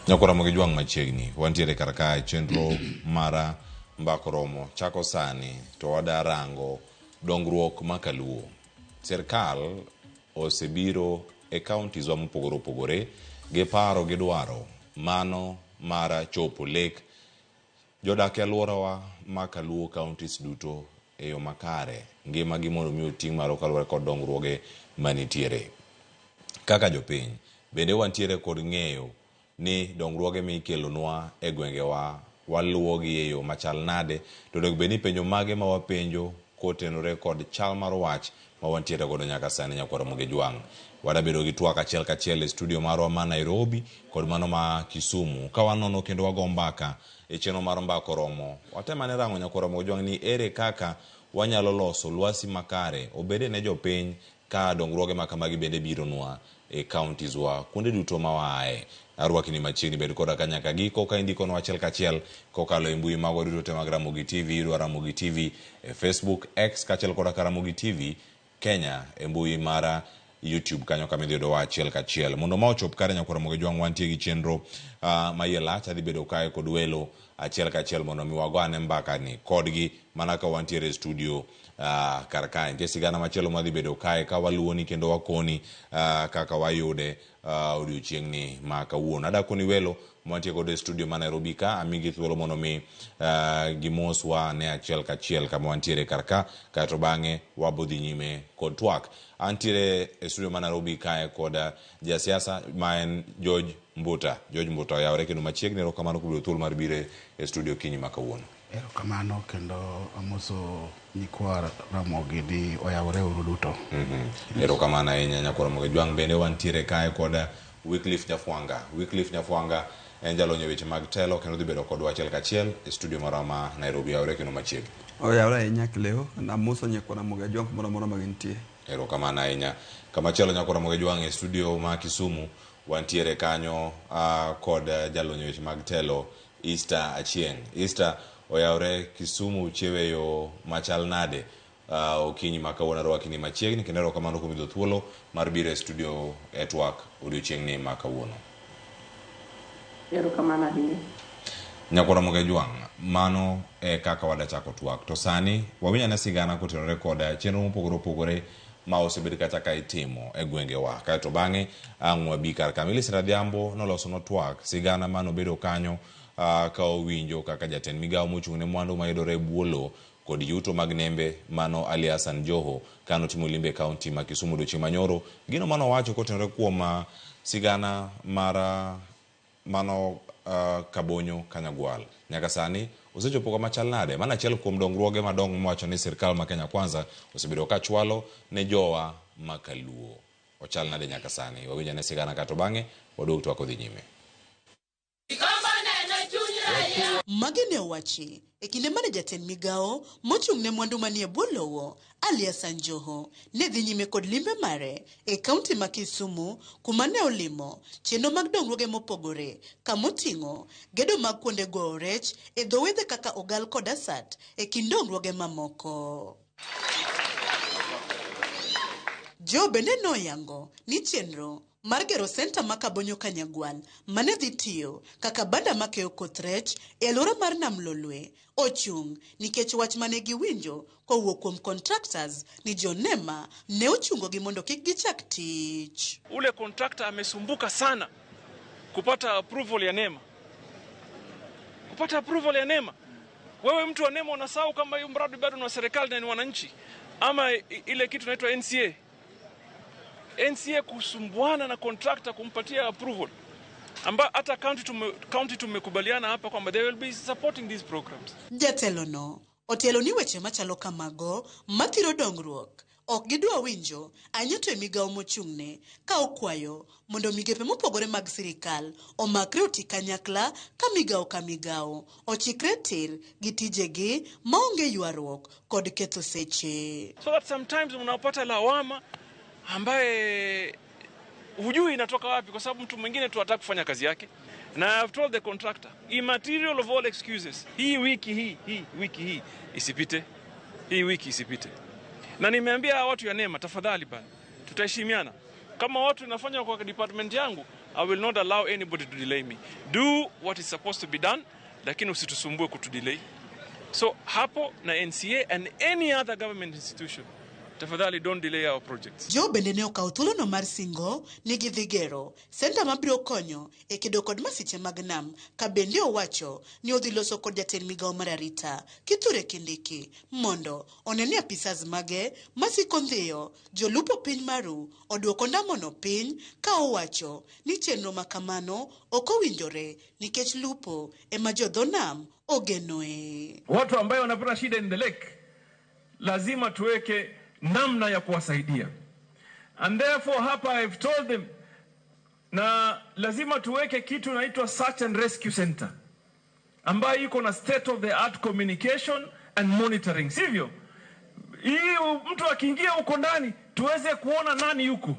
Nyakwa Ramogi Jwang' machiegni, wantiere kar kae chenro mara Mbak Romo chako sani to wada rango dongruok ma kaluo. Sirkal osebiro e counties wa mopogore opogore gi paro gi dwaro mano mar chopo lek jodak e alworawa ma kaluo counties duto e yo makare ngima gi mondo mi oting' malo kaluwore kod dongruoge manitiere. Kaka jopiny, bende wantiere kod ng'eyo ni dongruoge mikelonwa e gwengewa waluwogi e yo machal nade to onego bed ni penjo mage ma wapenjo kotenore kod chal mar wach ma wantiere godo nyaka sani nyakwa Ramogi Jwang'. Wadabedo gi twak achiel kachiel e studio marwa ma Nairobi kod mano ma Kisumu ka wanono kendo wago mbaka e chenro mar Mbak Oromo. Watem ane rango nyakwa Ramogi Jwang' ni ere kaka wanyalo loso lwasi makare obede ne jopiny ka dongruoge ma kamagi bende bironwa e counties wa kuonde duto ma waaye. Arwaki ni machiegni bed koda ka nyaka giko ka indikonwa achiel kachiel kokalo e mbui magwa duto te mag Ramogi TV, idwa Ramogi TV e Facebook, X kaachiel koda ka Ramogi TV Kenya e mbui mar YouTube kanyo kama idhi yudowa achiel kachiel. Mondo ma ochop kare nyakwa Ramogi Jwang' wantie gi chenro ma iye lach adhi bedo kae kod welo achiel kachiel mondo mi wago ane mbaka ni kodgi mana ka wantiere e studio kar kae. Nitie sigana machielo madhi bedo kae ka waluwoni kendo wakoni kaka wayude odiochieng'ni ma kawuono. Ada koni welo mwantie godo e studio ma Nairobi ka, amigi thuolo mondo mi gimoswa ne achiel kachiel kama wantiere kar ka, kaeto bang'e wabodhi nyime kod twak. Antiere e studio ma Nairobi kae kod jasiasa ma en George Mbuta. George Mbuta oyawore kendo machiegni, erokamano kuom yudo thuolo mar biro e studio kinyi ma kawuono. Erokamano kendo amoso nyikwa Ramogi ni oyawore uru duto. Erokamano ahinya nyakwa Ramogi Jwang'. Bende wantiere kae kod Wycliffe Nyafwanga. Wycliffe Nyafwanga en jalony e weche mag telo kendo dhi bedo kodwa achiel kachiel e studio marwa ma Nairobi. Oyawore kendo machiegni. Oyawore ahinya Cleo, amoso nyikwa Ramogi Ajwang' kumoro amora ma gintie. Erokamano ahinya. Kamachielo nyakwa Ramogi Jwang' e studio ma Kisumu wantiere kanyo kod jalony e weche mag telo Easter Achieng'. Easter oyawore Kisumu chiewe yo machal nade okinyi ma kawuono arwaki ni machiegni kendo erokamano kuom yudo thuolo mar biro e studio e twak odiochieng'ni ma kawuono. Erokamano ahinya. Nyakwa Ramogi Jwang', mano e kaka wadachako twak. To sani wawinj ane sigana kotenore kod chenro mopogore opogore ma osebed kata ka itimo e gwengewa. Kaeto bang'e ang' wabi kar ka. Millicent Adhiambo nolosonwa twak sigana manobedo kanyo ka owinjo kaka jatend migawo mochung' ne mwandu mayudore e bwo lowo kod yuto mag nembe mano Ali Hassan Joho kanotimo limbe e kaunti ma Kisumu odiochieng' manyoro. Gino manowacho kotenore kuom sigana mar mano Kabonyo Kanyagwal. Nyaka sani osechopo kama chal nade? Mano achiel kuom dongruoge madongo miwacho ni sirkal ma Kenya Kwanza osebedo ka chwalo ne jowa ma kaluo. Ochal nade nyaka sani? Wawinj ane sigana kato bang'e waduog twak odhi nyime. Magi ne owachi e kinde mane jatend migawo mochung' ne mwandu manie bwo lowo Ali Hassan Joho ne dhi nyime kod limbe mare e kaunti ma Kisumu kuma ne olimo chenro mag dongruoge mopogore kamoting'o gedo mag kuonde gowo rech e dho wedhe kaka Ogal kod Asat e kind dongruoge mamoko. Joho bende noyango ni chenro mar gero senta ma Kabonyo Kanyagwal mane dhi tiyo kaka banda makeyo koth rech e alwora mar Nam Lolwe ochung' nikech wach mane giwinjo kowuok kuom contractors ni jo NEMA ne ochungogi mondo kik gichak tich. Ule contractor amesumbuka sana kupata approval ya NEMA, kupata approval ya NEMA. Wewe mtu wa NEMA unasahau kama hiyo mradi bado ni wa serikali na ni wananchi, ama ile kitu inaitwa NCA. NCA kusumbuana na contractor kumpatia approval, amba hata county tumekubaliana hapa kwamba they will be supporting these programs. Jatelo no otielo ni weche machalo kamago mathiro dongruok ok gidwa winjo ahinya to e migawo mochung'ne ka okwayo mondo migepe mopogore mag sirikal omakre oti kanyakla ka migawo ka migawo ochikre tir gi tijegi maonge ywaruok kod ketho seche. So that sometimes unapata lawama ambaye hujui inatoka wapi, kwa sababu mtu mwingine tu hataki kufanya kazi yake. Na I've told the contractor, immaterial of all excuses, hii wiki hii, hii wiki hii isipite, hii wiki isipite. Na nimeambia hawa watu ya NEMA, tafadhali bana, tutaheshimiana. Kama watu inafanya kwa department yangu, I will not allow anybody to delay me. Do what is supposed to be done, lakini usitusumbue kutudelay. So hapo na NCA and any other government institution, tafadhali don't delay our projects. Joho bende ne okawo thuolono mar singo ni gidhi gero senta mabiro konyo e kedo kod masiche mag nam ka bende owacho ni odhi loso kod jatend migawo mar arita Kithure Kindiki mondo one ni apisas mage masiko ndhiyo jolupo piny maru oduoko ndamono piny ka owacho ni chenro ma kamano ok owinjore nikech lupo ema jodho nam ogenoe. Watu ambayo wanapata shida in the lake lazima tuweke namna ya kuwasaidia, and therefore hapa I've told them, na lazima tuweke kitu inaitwa search and rescue center ambayo iko na state of the art communication and monitoring, sivyo? Hii mtu akiingia huko ndani tuweze kuona nani yuko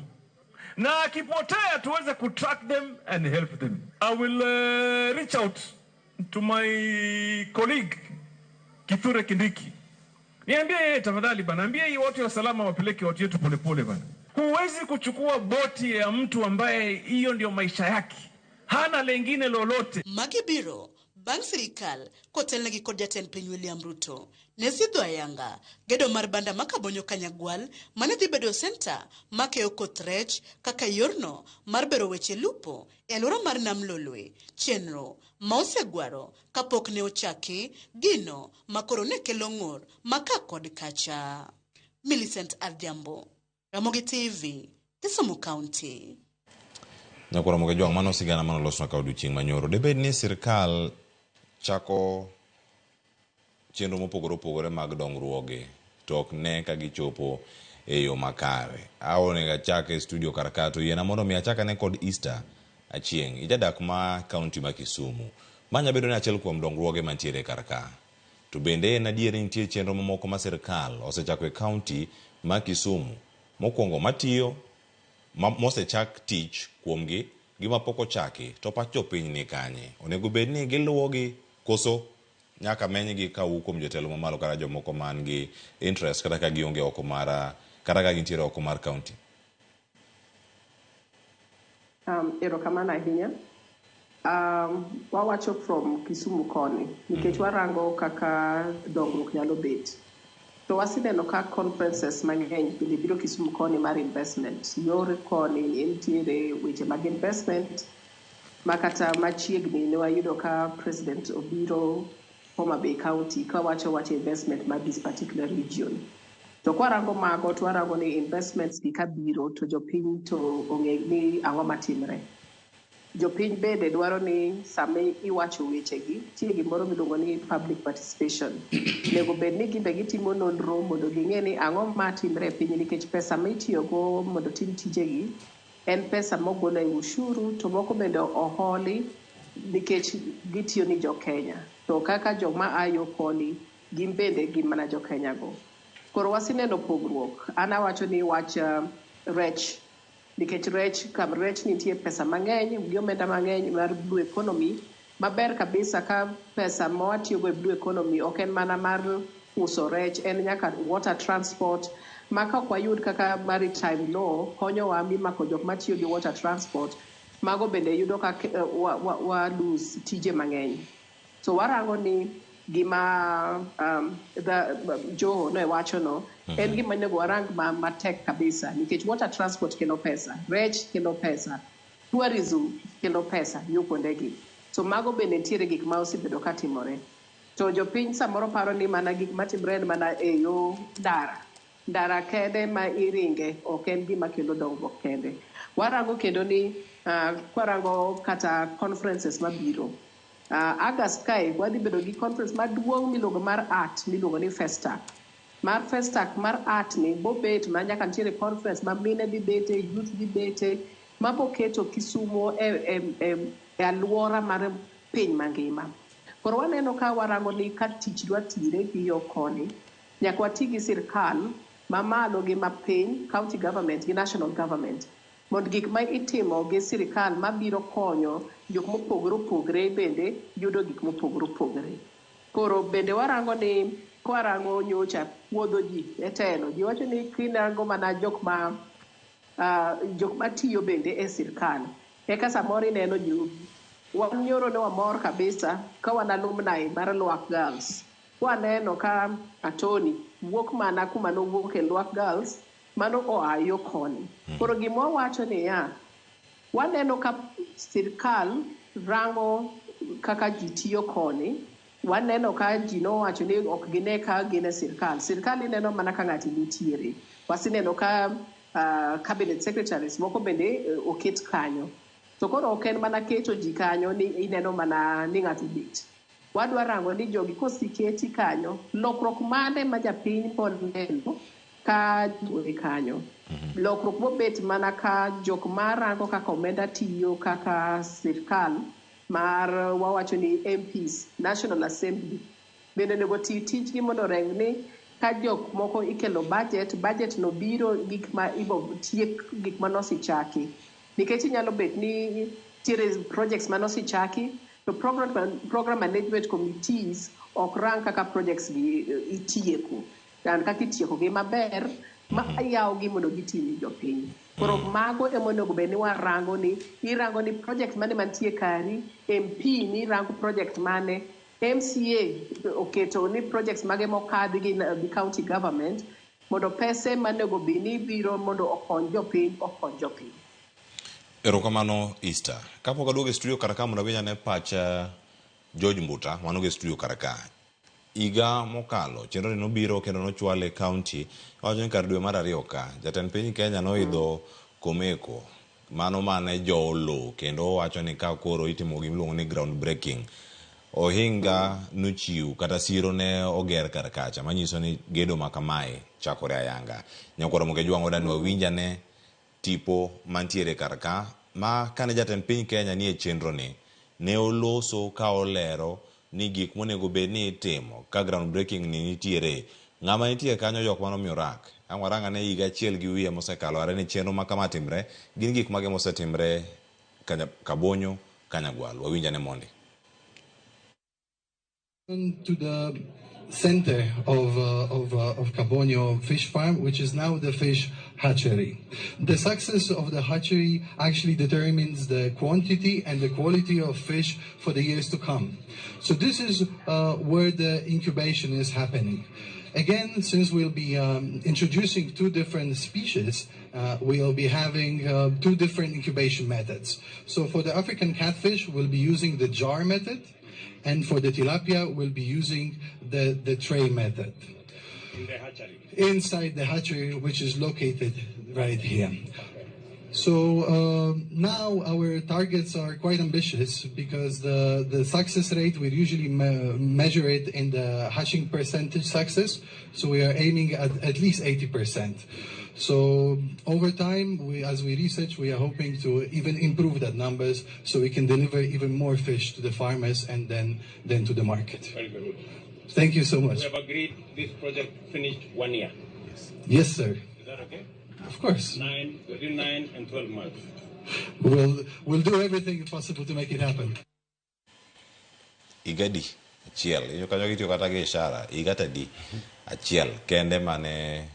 na akipotea tuweze kutrack them and help them. I will reach out to my colleague Kithure Kindiki, niambie yeye tafadhali bana, ambie hii watu ya salama wapeleke watu yetu polepole bana. Huwezi kuchukua boti ya mtu ambaye hiyo ndio maisha yake, hana lengine lolote. Magi biro bang' sirikal kotelnegi kod jatend piny William Ruto ne sidho ayanga gedo mar banda ma Kabonyo Kanyagwal mane dhi bedo senta makeyo koth rech kaka yorno mar bero weche lupo e alwora mar Nam Lolwe, chenro ma osegwaro kapok ne ochaki gino ma koro ne kelo ng'ur ma ka kod kacha. Millicent Adhiambo, Ramogi TV, Kisumu County. Nyakwar Ramogi Ojwang', mano sigana mane olosnwa ka odiochieng' manyoro. Debed ni sirikal chako chenro mopogore opogore mag dongruoge to ok ne ka gichopo e yo makare. Onego achak e studio kar ka to yiena mondo mi achak ane kod Easter Achieng'. Ijadak ma kaunti ma Kisumu. Ma nya bedo ni achiel kuom dongruoge mantiere kar ka. To bende en adier ni nitie chenro mamoko ma sirikal osechako e kaunti ma Kisumu. Mokwongo matiyo, mosechak tich kuomgi gi mapok ochaki to pach jopiny ni kanye. Onego bed ni giluwogi koso nyaka menygi kawuok kuom jotelo mamalo kata jomoko man gi interest kata ka gionge oko mar kata ka gintiere oko mar kaunti. Erokamano ahinya. Wawacho from Kisumu koni nikech warango kaka dongruok nyalo bet. To waseneno ka conferences mang'eny bende biro Kisumu koni mar investment. Yor koni nitiere weche mag investment ma kata machiegni ne wayudo ka president obiro Homa Bay County kawacho wach investment mar this particular region. To kwarango mago to warango ni investments gi kabiro to jopiny to ong'e ni ang'o matimre. Jopiny bende dwaro ni sama iwacho wechegi, nitie gimoro miluongo ni public participation. Onego bed ni gin be gitimo nonro mondo ging'e ni ang'o matimre e piny nikech pesa ma itiyogo mondo tim tijegi en pesa mogol e ushuru to moko bende oholi nikech gitiyo ni jo Kenya. To kaka joma a yo koni gin bende gin mana jo Kenya go. Koro waseneno pogruok. An awacho ni wach rech nikech rech kam rech nitie pesa mang'eny gi omenda mang'eny mar blue economy maber kabisa ka pesa ma watiyogo e blue economy ok en mana mar uso rech, en nyaka water transport ma ka ok wayud kaka maritime law konyowa mimako jok matiyo gi water transport, mago bende yudo ka wa lose tije mang'eny. So warango ni gima Joho ne wachono en gima onego warang matek kabisa nikech water transport kelo pesa, rech kelo pesa, tourism kelo pesa yo kuondegi. So mago bende nitiere gik ma osebedo katimore. To jopiny samoro paro ni mana gik matimore en mana e yo ndara. Ndara kende ma iringe ok en gima kelo dongruok kende. Warango kendo ni kwarango kata conferences mabiro. August kae wadhi bedo gi conference maduong' miluongo mar art miluongo ni Festac. Mar Festac mar art ni bobet ma nyaka nitiere conference ma mine dhi bete, youth dhi bete, ma boketo Kisumo e alwora mar piny mangima. Koro waneno ka warango ni ka tich dwa tire gi yo koni, nyaka wati gi sirkal mamalo gi mapiny, county government gi national government, mondo gik ma itimo gi sirkal mabiro konyo jok mopogore opogore bende yudo gik mopogore opogore. Koro bende warango ni kwarango nyocha puodho ji e telo, ji wacho ni kinango mana jok ma jok matiyo bende e sirkal. Eka samoro ineno ji wan nyoro ne wamor kabisa ka wan alumni mar Lwak Girls. Waneno ka Atoni wuok mana kuma nowuok e Lwak Girls, mano oa yo koni. Koro gima wawacho niya, waneno ka sirkal rango kaka ji tiyo koni, waneno ka ji nowacho ni ok gine ka gin e sirkal. Sirkal ineno mana ka ng'ati nitiere. Waseneno ka cabinet secretaries moko bende oket kanyo. To koro ok en mana keto ji kanyo ni ineno mana ni ng'ato obet. Wadwa rango ni jogi koseketi kanyo, lokruok mane ma japiny boneno ka ji kanyo. Lokruok mobet mana ka jok marango kaka omenda tiyo kaka sirkal mar wawacho ni MPs, National Assembly, bende onego ti tijgi mondo oreng ni ka jok moko ikelo budget, budget no biro gik ma ibo tiek gik manosechaki. Nikech inyalo bet ni nitiere projects manosechaki, to program management committees ok rang kaka projects gi itieko. And kaka itieko gi maber, ma yawo gi mondo giti ni jopiny. Koro mago ema onego bed ni warango ni irango ni project mane mantie kari, MP ni rango project mane, MCA oketo ni projects mage mokadhi gi county government mondo pese manego bed ni biro mondo okony jopiny okony jopiny. Erokamano Easter. Kapok aduogo e studio kar ka mondo awinj ane pach George Mbuta manogo e studio kar ka. Higa mokalo chenro ni nobiro kendo nochwale e county. Wacho ni kar dwe mar 2 ka jatend piny Kenya noidho Komeko mano mane jowo lowo kendo owacho ni ka koro itimo gima iluongo ni ground breaking. Ohinga nochiw kata siro ne oger kar kacha manyiso ni gedo ma kamae chakore ayanga. Nyakwar Ramogi Ajwang' wadwa ni wawinj ane tipo mantiere kar ka ma kane jatend piny Kenya nie chenro ni ne oloso ka olero ni gik monego bed ni itimo ka ground breaking ni nitiere. Ng'ama nitie kanyo jok manomiyo rak. Ang' warang ane higa achiel gi wiye mosekalo are ni chenro ma kama timre gin gik mage mosetimre Kabonyo Kanyagwal. Wawinj ane mondi. To the center of Kabonyo fish farm, which is now the fish hatchery. The success of the hatchery actually determines the quantity and the quality of fish for the years to come. So this is where the incubation is happening. Again, since we'll be introducing 2 different species, we'll be having 2 different incubation methods. So for the African catfish, we'll be using the jar method, and for the tilapia, we'll be using the tray method. In the hatchery? Inside the hatchery, which is located right here. So now our targets are quite ambitious because the success rate, we usually measure it in the hatching percentage success. So we are aiming at least 80%. So over time, as we research, we are hoping to even improve that numbers so we can deliver even more fish to the farmers and then to the market. Very good. Thank you so much. We have agreed this project finished 1 year. Yes, yes sir. Is that okay? Of course. Between 9 and 12 months. We'll do everything possible to make it happen. Igadi achiel. Inyo kanyo gitiyo kata gi ishara. Higa tadi achiel kende mane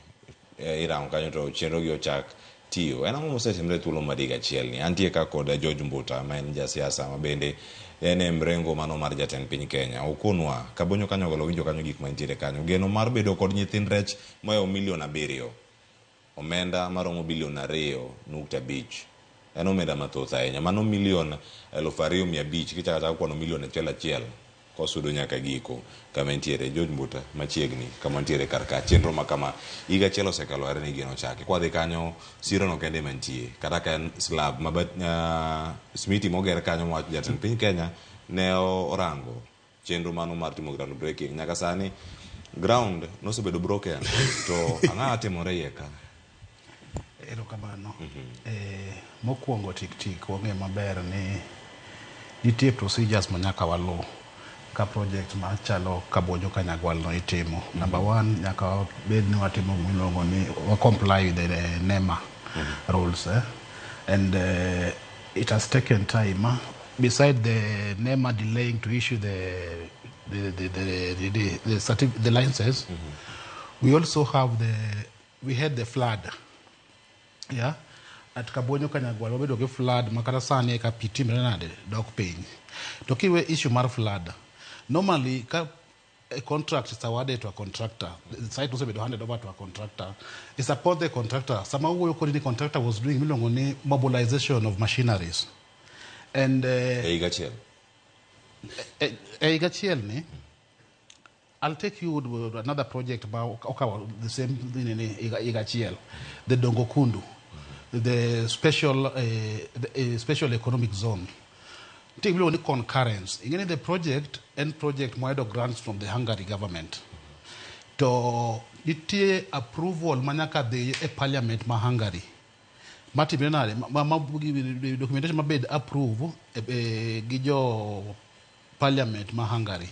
irango kanyo to chenro gi ochak tiyo. En ang'o mosetimre thuolo mar higa achiel ni? Antie ka kod George Mbuta ma en jasiasa ma bende en e mrengo mano mar jatend piny Kenya. Okonwa Kabonyo Kanyagwal winjo kanyo gik mantiere kanyo. Geno mar bedo kod nyithind rech mohewo milion 7. Omenda maromo bilion 2.5. En omenda mathoth ahinya. Mano milion 2,500 kichako achaka kwano milion 1 kosudo nyaka giko kama entiere. George Mbuta machiegni kama ntiere kar ka chenro ma kama higa achiel osekalo are ni gino chake. Kwadhi kanyo siro no kende mantie kata ka en slab ma smiti moger kanyo mwacho jatend piny Kenya ne orango chenro mano mar timo ground breaking. Nyaka sani ground nosebedo broken to ang'o timore iye ka? Erokamano. Mokwongo tik tik wang'e maber ni nitie procedures ma nyaka waluw ka project machalo Kabonyo Kanyagwal no itimo. Number 1, nyaka bed ni watimo gimiluongo ni wa comply with the NEMA rules. And it has taken time. Beside the NEMA delaying to issue the licenses, we also have we had the flood. Yeah, At Kabonyo Kanyagwal wabedo gi flood ma kata sani eka pi timre nade dok piny. To kiwe issue mar flood, normally ka a contract is awarded to a contractor, the site osebedo handed over to a contractor, it's upon the contractor. Sama wuoyo kodi ni contractor was doing miluongo ni mobilization of machineries. And E higa achiel. E higa achiel ni, I'll take you to another project ma okawo the same nini higa achiel, the Dongo Kundu, the special economic zone. Nitie gimiluongo ni concurrence. Ing'e ni the project en project moyudo grants from the Hungary government. To nitie approval ma nyaka dhi e parliament ma Hungary. Matimre nade? Ma documentation mabed approve gi jo parliament ma Hungary.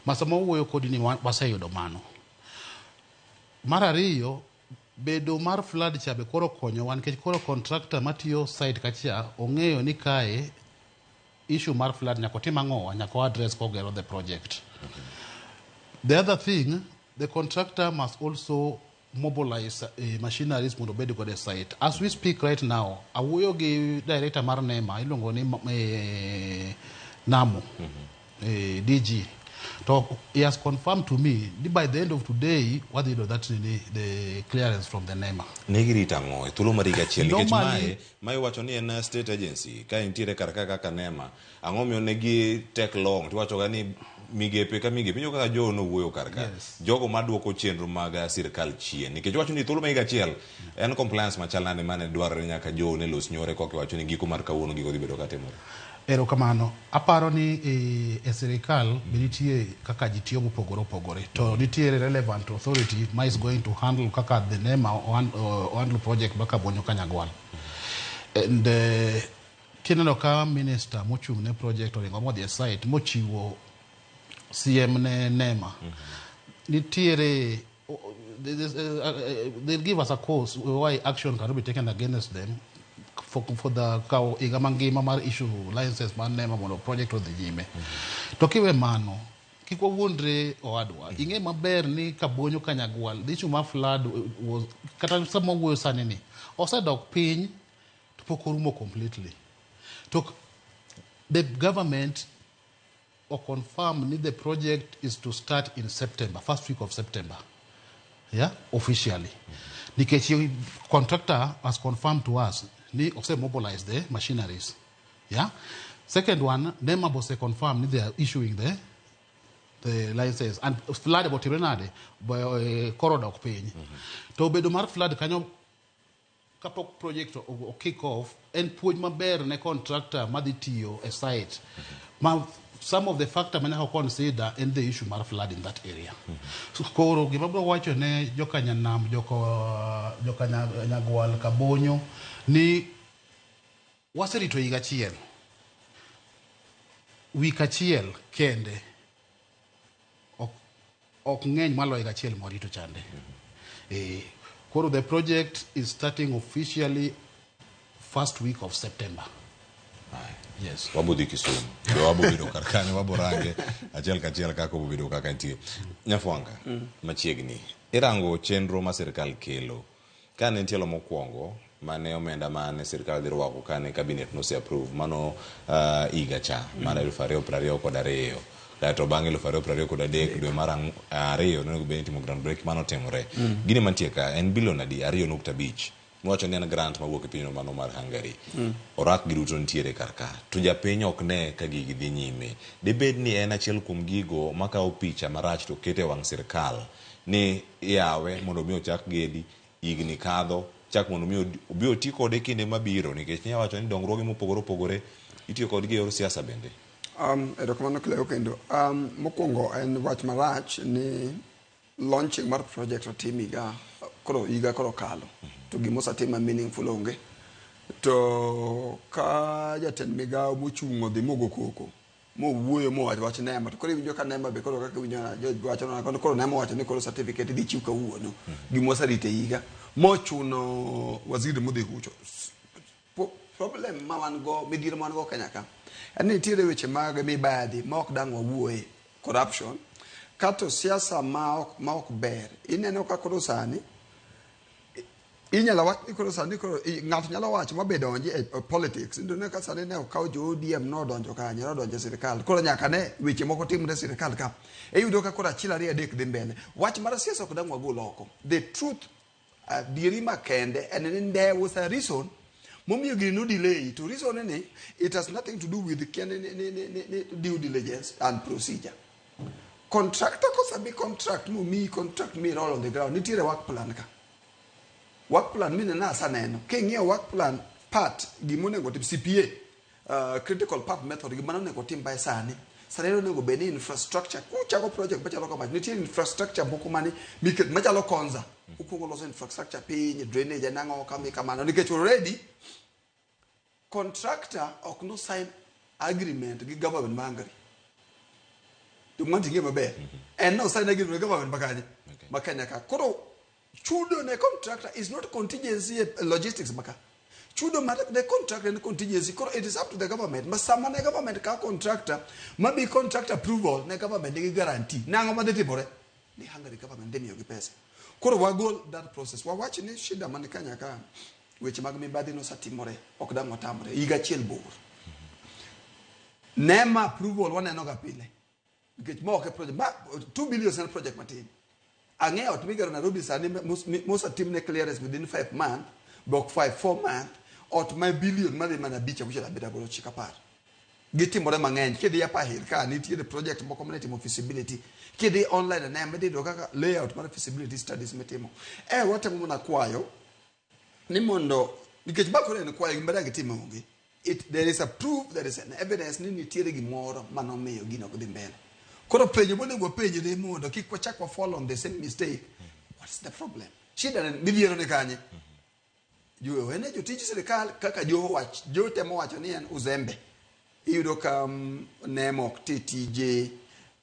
Ma sama wuoyo kodi ni waseyudo mano. Mar ariyo, bedo mar flood cha be koro konyowa nikech koro contractor matiyo site kacha ong'eyo ni kae issue mar flood nyaka otim ang'owa, nyaka o address kogero the project. The other thing, the contractor must also mobilize machineries mondo obed godo e site. As we speak right now, awuoyo gi director mar NEMA iluongo ni Namo, DG. To he has confirmed to me ni by the end of today wadhi yudo that nini, the clearance from the NEMA. Ne girito ang'o e thuolo mar higa achiel nikech mae wacho ni en state agency ka entiere kar ka kaka NEMA, ang'o miyo ne gi take long? Tiwacho ga ni migepe ka migepe inyo kaka jo nowuoyo kar ka jogo maduoko chenro mag sirikal chien nikech wacho ni thuolo mar higa achiel en compliance machal nade mane dwarore nyaka jo ne los nyore koka iwacho ni giko mar kawuono gigo dhi bedo katimore? Erokamano. Aparo ni e sirikal be nitie kaka ji tiyo mopogore opogore. To nitiere relevant authority ma is going to handle kaka the NEMA o handle project ma Kabonyo Kanyagwal. And kineno ka minister mochung' ne project oringo modhi e site mochiwo siem ne NEMA. Nitiere they'll give us a cause why action cannot be taken against them for the kawo higa mangima mar issue license mar NEMA mondo project odhi nyime. To kiwe mano, kik wawuondre owadwa. Ing'e maber ni Kabonyo Kanyagwal, the issue mar flood was, kata sama wawuoyo sani ni, osedok piny to pok orumo completely. To the government o confirm ni the project is to start in September, first week of September. Yeah, officially. Nikech contractor has confirmed to us ni ose mobilize the machineries. Yeah. Second one, NEMA bose confirm ni they are issuing the license and flood botimre nade koro dok piny. To bedo mar flood kanyo kapok project o kick off en puonj maber ne contractor madhi tiyo e site ma some of the factor ma nyaka consider en the issue mar flood in that area. So, koro gima bro wacho ne jokanyanam joka Nyagwal Kabonyo ni waserito higa achiel, wik achiel kende ok ng'eny maloyo higa achiel mwarito chande. Koro the project is starting officially first week of September. Yes. Wabo dhi Kisumu be wabo bedo kar kanyo, wabo range achiel kachiel kaka obobedo kaka nitie. Nyafwanga, machiegni irango chenro ma sirikal kelo kane tielo mokwongo mane omenda mane sirikal dhi rwako kane cabinet nose approve mano higa cha mar 2022, kaeto bang' 2023 dwe mar ariyo nonego bed ni itimo ground break manotimore. Gini mantie ka en bilion adi? 2.5 miwacho ni en grant mawuok e pinyno mano mar Hungary. Orak gi duto nitiere kar ka to japiny ok ne ka gigi dhi nyime. Dibed ni en achiel kuom gigo makawo picha marach to keto e wang' sirikal ni iyawe mondo mi ochak gedi higni kadho chak mondo mi obi oti kode kinde mabiro, nikech inya wacho ni dongruoge mopogore opogore itiyo kodgi e yor siasa bende. Erokamano Cleo kendo. Mokwongo en wach marach ni launching mar project otim higa koro, higa koro kalo to gima osetim ma meaningful onge. To ka jatend migao mochung' odhi mogo koko mowuoyo mowacho wach NEMA, to koro iwinjo ka NEMA be koro kaka iwinjo George wacho na koro NEMA wacho ni koro certificate idhi chiw kawuono, gima waserito e higa mochuno waziri modhi kucho. Problem ma wan go, midhiero ma wan go Kenya ka en ni nitiere weche mag mibadhi ma ok dang' wawuoye, corruption kato siasa ma ok ber. Ineno ka koro sani Inyalo wach ni koro sani koro ng'ato nyalo wacho mabe donji e politics. Iyudo ni ka sani ne okaw jo ODM nodonjo kanye, nodonjo e sirikal. Koro nyaka ne weche moko timre e sirikal ka. Iyudo ka koro achiel ariyo adek dhi mbele. Wach mar siasa ok dang' wagol oko. The truth, adieri makende en ni there was a reason momiyo gini no delay. To reason ni it has nothing to do with kia ni, ni, ni, ni, ni due diligence and procedure. Contractor kosemi contract momiyi contract mi roll on the ground, nitiere work plan ka. Work plan mineno asaneno. King'iyo work plan part gimonego tim CPA, critical path method gima onego tim by sani. Sani onego bed ni infrastructure kuchako project machalo kama nitie infrastructure moko mani miket machalo Konza. Ukuongo loso infrastructure piny, drainage en ang'o kama kamano nikech already contractor ok no sign agreement gi government ma Hungary. To ng'ato ing'e maber. En no sign agreement gi government ma kanye? Ma Kenya ka. Koro chudo ne contractor is not contingency e logistics maka. Chudo mar ne contractor en contingency. Koro it is up to the government. Ma sama ne government ka contractor, mabi contract approval ne government nigi guarantee. Nang'o madhi timore? Ni Hungary government dhi miyogi pesa. Koro wagol that process. Wawach ni shida man Kenya ka weche mag mibadhi nosetimore ok dang' watamre. Higa achiel bor. NEMA approval waneno ga pile. Nikech ma ok e project. Ma 2 billion en project matin. Ang'eyo ot migero Nairobi sani mosetimne clearance within 5 months, bok 5 4 months, ot ma billion madhi mana 5 6 7 8 9 10. Gitimore mang'eny. Kidhi Upper Hill ka nitiere project moko mane timo feasibility. Kidhi online ne idhi yudo kaka layout mar feasibility studies mitimo. Watemo mana kwayo ni mondo nikech ma koro en kwayo gima dang' gitim onge. There is a proof, there is an evidence ni nitiere gimoro manomiyo gino ok dhi mbele. Koro penjo monego wapenjre mondo kik wachak wa fall on the same mistake. What's the problem? Shida ne midhiero ni kanye? Jo en jotij sirikal kaka jo wach, jo temo wacho ni en uzembe. Iyudo ka NEMA ok ti tije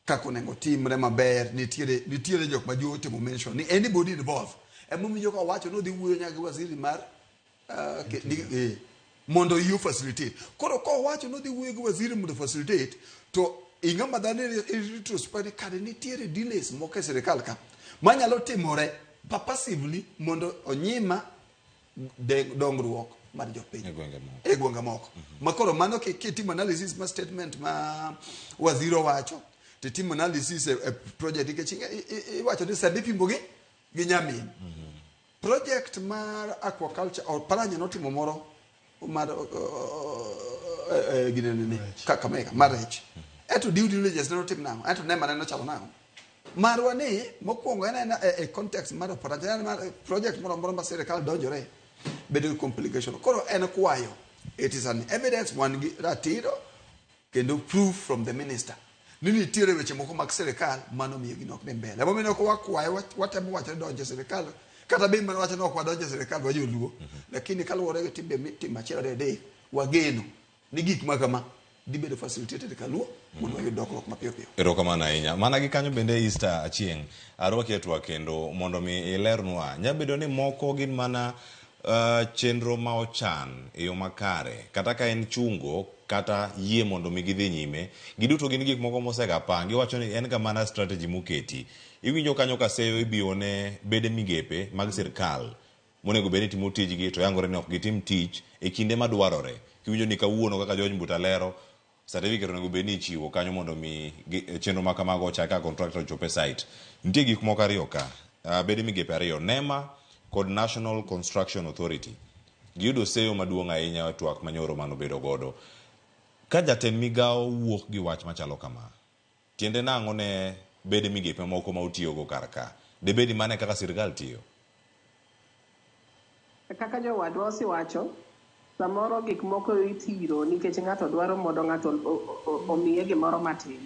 kaka onego timre maber, nitiere jok ma jo temo mention ni anybody involved. Emomiyo ka owacho ni odhi wuoyo nyaka gi waziri mar mondo you facilitate. Koro kowacho ni odhi wuoyo gi waziri mondo facilitate, to ing'ama dhano retrospect ni kare nitiere delays moko e sirikal ka manyalo timore purposively mondo onyima dongruok mar jopiny E gwenge moko. E gwenge moko. Ma koro mano kitimo analysis ma statement ma waziri owacho, to itimo analysis e project nikech iwacho ni sani ipimo gi nyamin. Project mar aquaculture Oparanya notimo moro mar ginene Kakamega mar rech. Eto due diligence ne otim nang'o? Eto NEMA ne nochalo nang'o? Marwa ni mokwongo en aena e context mar Oparanya en mar project moro amora ma sirikal donjore bedo gi complication. Koro en kwayo. It is an evidence wan gi ratiro kendo proof from the minister ni nitiere weche moko mag sirikal manomiyo gino ok dhi mbele. Emomiyo ok wakwayo watemo wacho ni donjo e sirikal kata be mana wacho ni ok wadonjo e sirikal wajoluo. Lakini kaluwore gi timbe mitimo achiel ariyo adek wageno ni gik ma kama dhi bedo facilitated kaluo mondo wayud dongruok mapiyo piyo. Erokamano ahinya. Mana gi kanyo bende Easter Achieng', arwaki e twak kendo mondo mi ilernwa. Nyalo bedo ni moko gin mana chenro ma ochan e yo makare, kata ka en chungo kata yie mondo mi gidhi nyime, giduto gin gik moko mosega pangi. Iwacho ni en ga mana strategy moketi. Iwinjo kanyo ka seyo ibiyo ne bede migepe mag sirkal monego bed ni timo tijgi to yangore ni ok gitim tich e kinde madwarore. Kiwinjo ni kawuono kaka George Mbuta lero, certificate onego bed ni ichiwo kanyo mondo mi chenro ma kamago ochak ka contractor ochop e site. Nitie gik moko ariyo ka, bede migepe ariyo, NEMA kod National Construction Authority. Giyudo seyo maduong' ahinya e twak manyoro manobedo godo. Ka jatend migawo wuok gi wach machalo kama, tiende nang'o ne bede migepe moko ma utiyogo kar ka? Debed ni mano e kaka sirkal tiyo? Kaka jowadwa osewacho, samoro gik moko ithiro nikech ng'ato dwaro mondo ng'ato omiye gimoro matin.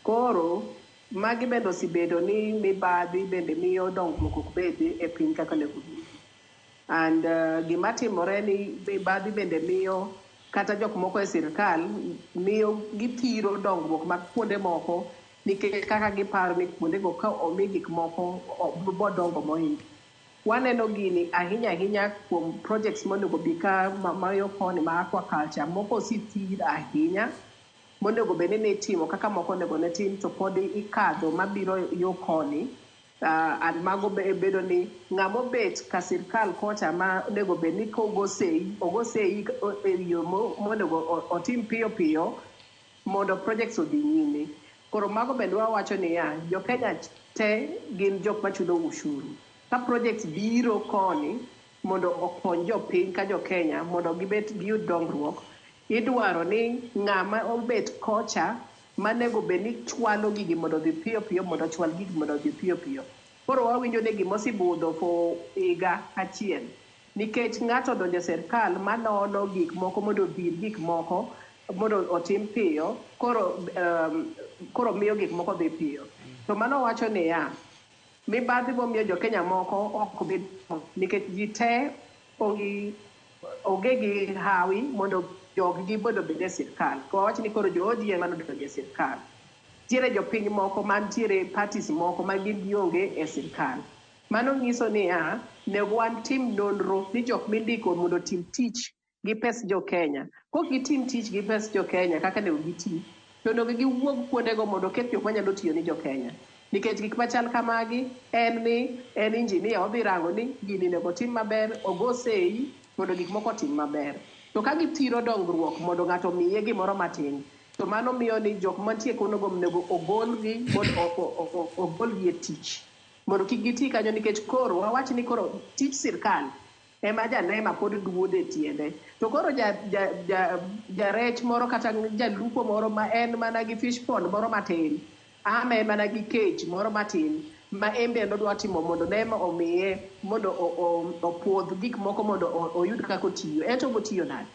Koro magi bende osebedo ni mibadhi bende miyo dongruok ok bedi e piny kaka onego bed. And gima timore ni mibadhi bende miyo kata jok moko e sirkal miyo githiro dongruok mag kuonde moko nikech kaka giparo ni kuondego ka omi gik moko bodongo mohingo. Waneno gini ahinya ahinya kuom projects monego bi ka mayo koni ma aquaculture moko osethir ahinya monego bed ni itimo kaka moko onego ne tim to pod ikadho mabiro yo koni. And mago bedo ni ng'ama obet ka sirkal kocha ma onego bed ni kogo sei, ogo sei e yo monego otim piyo piyo mondo projects odhi nyime. Koro mago bende wawacho niya, jo Kenya te gin jok machulo ushuru. Ka projects biro koni mondo okony jopiny ka jo Kenya mondo gibet giyud dongruok, idwaro ni ng'ama obet kocha manego bed ni chwalo gigi mondo odhi piyo piyo mondo ochwal gigi mondo odhi piyo piyo. Koro wawinjo ni gimosebudho for higa achiel nikech ng'ato odonjo e sirkal manono gik moko mondo odhir gik moko mondo otim piyo koro koro miyo gik moko dhi piyo. To mano wacho niya, mibadhi momiyo jo Kenya moko ok bed nikech ji te onge gi hawi mondo jog gi mondo obed e sirkal. To wawach ni koro jo ODM ema nodonjo e sirkal. Nitiere jopiny moko mantiere parties moko ma gin gionge e sirkal. Mano nyiso niya, nego watim nonro ni jok mindiko mondo otim tich gi pes jo Kenya. Kok gitim tich gi pes jo Kenya kaka onego giti, to onego giwuog kuondego mondo oket jok manyalo tiyo ni jo Kenya. Nikech gik machal kamagi en ni en engineer odhi rango ni gini onego otim maber, ogo sei mondo gik moko otim maber. To ka githiro dongruok mondo ng'ato omiye gimoro matin, to mano miyo ni jok mantie kuondego onego ogolgi mondo ogolgi e tich. Mondo kik giti kanyo nikech koro wawach ni koro tich sirkal ema janema pod duodo e tiende. To koro jarech moro kata jalupo moro ma en mana gi fish pond moro matin, ama en mana gi cage moro matin, ma en bende odwa timo mondo nema omiye mondo opuodh gik moko mondo oyud kaka otiyo. En to obotiyo nade?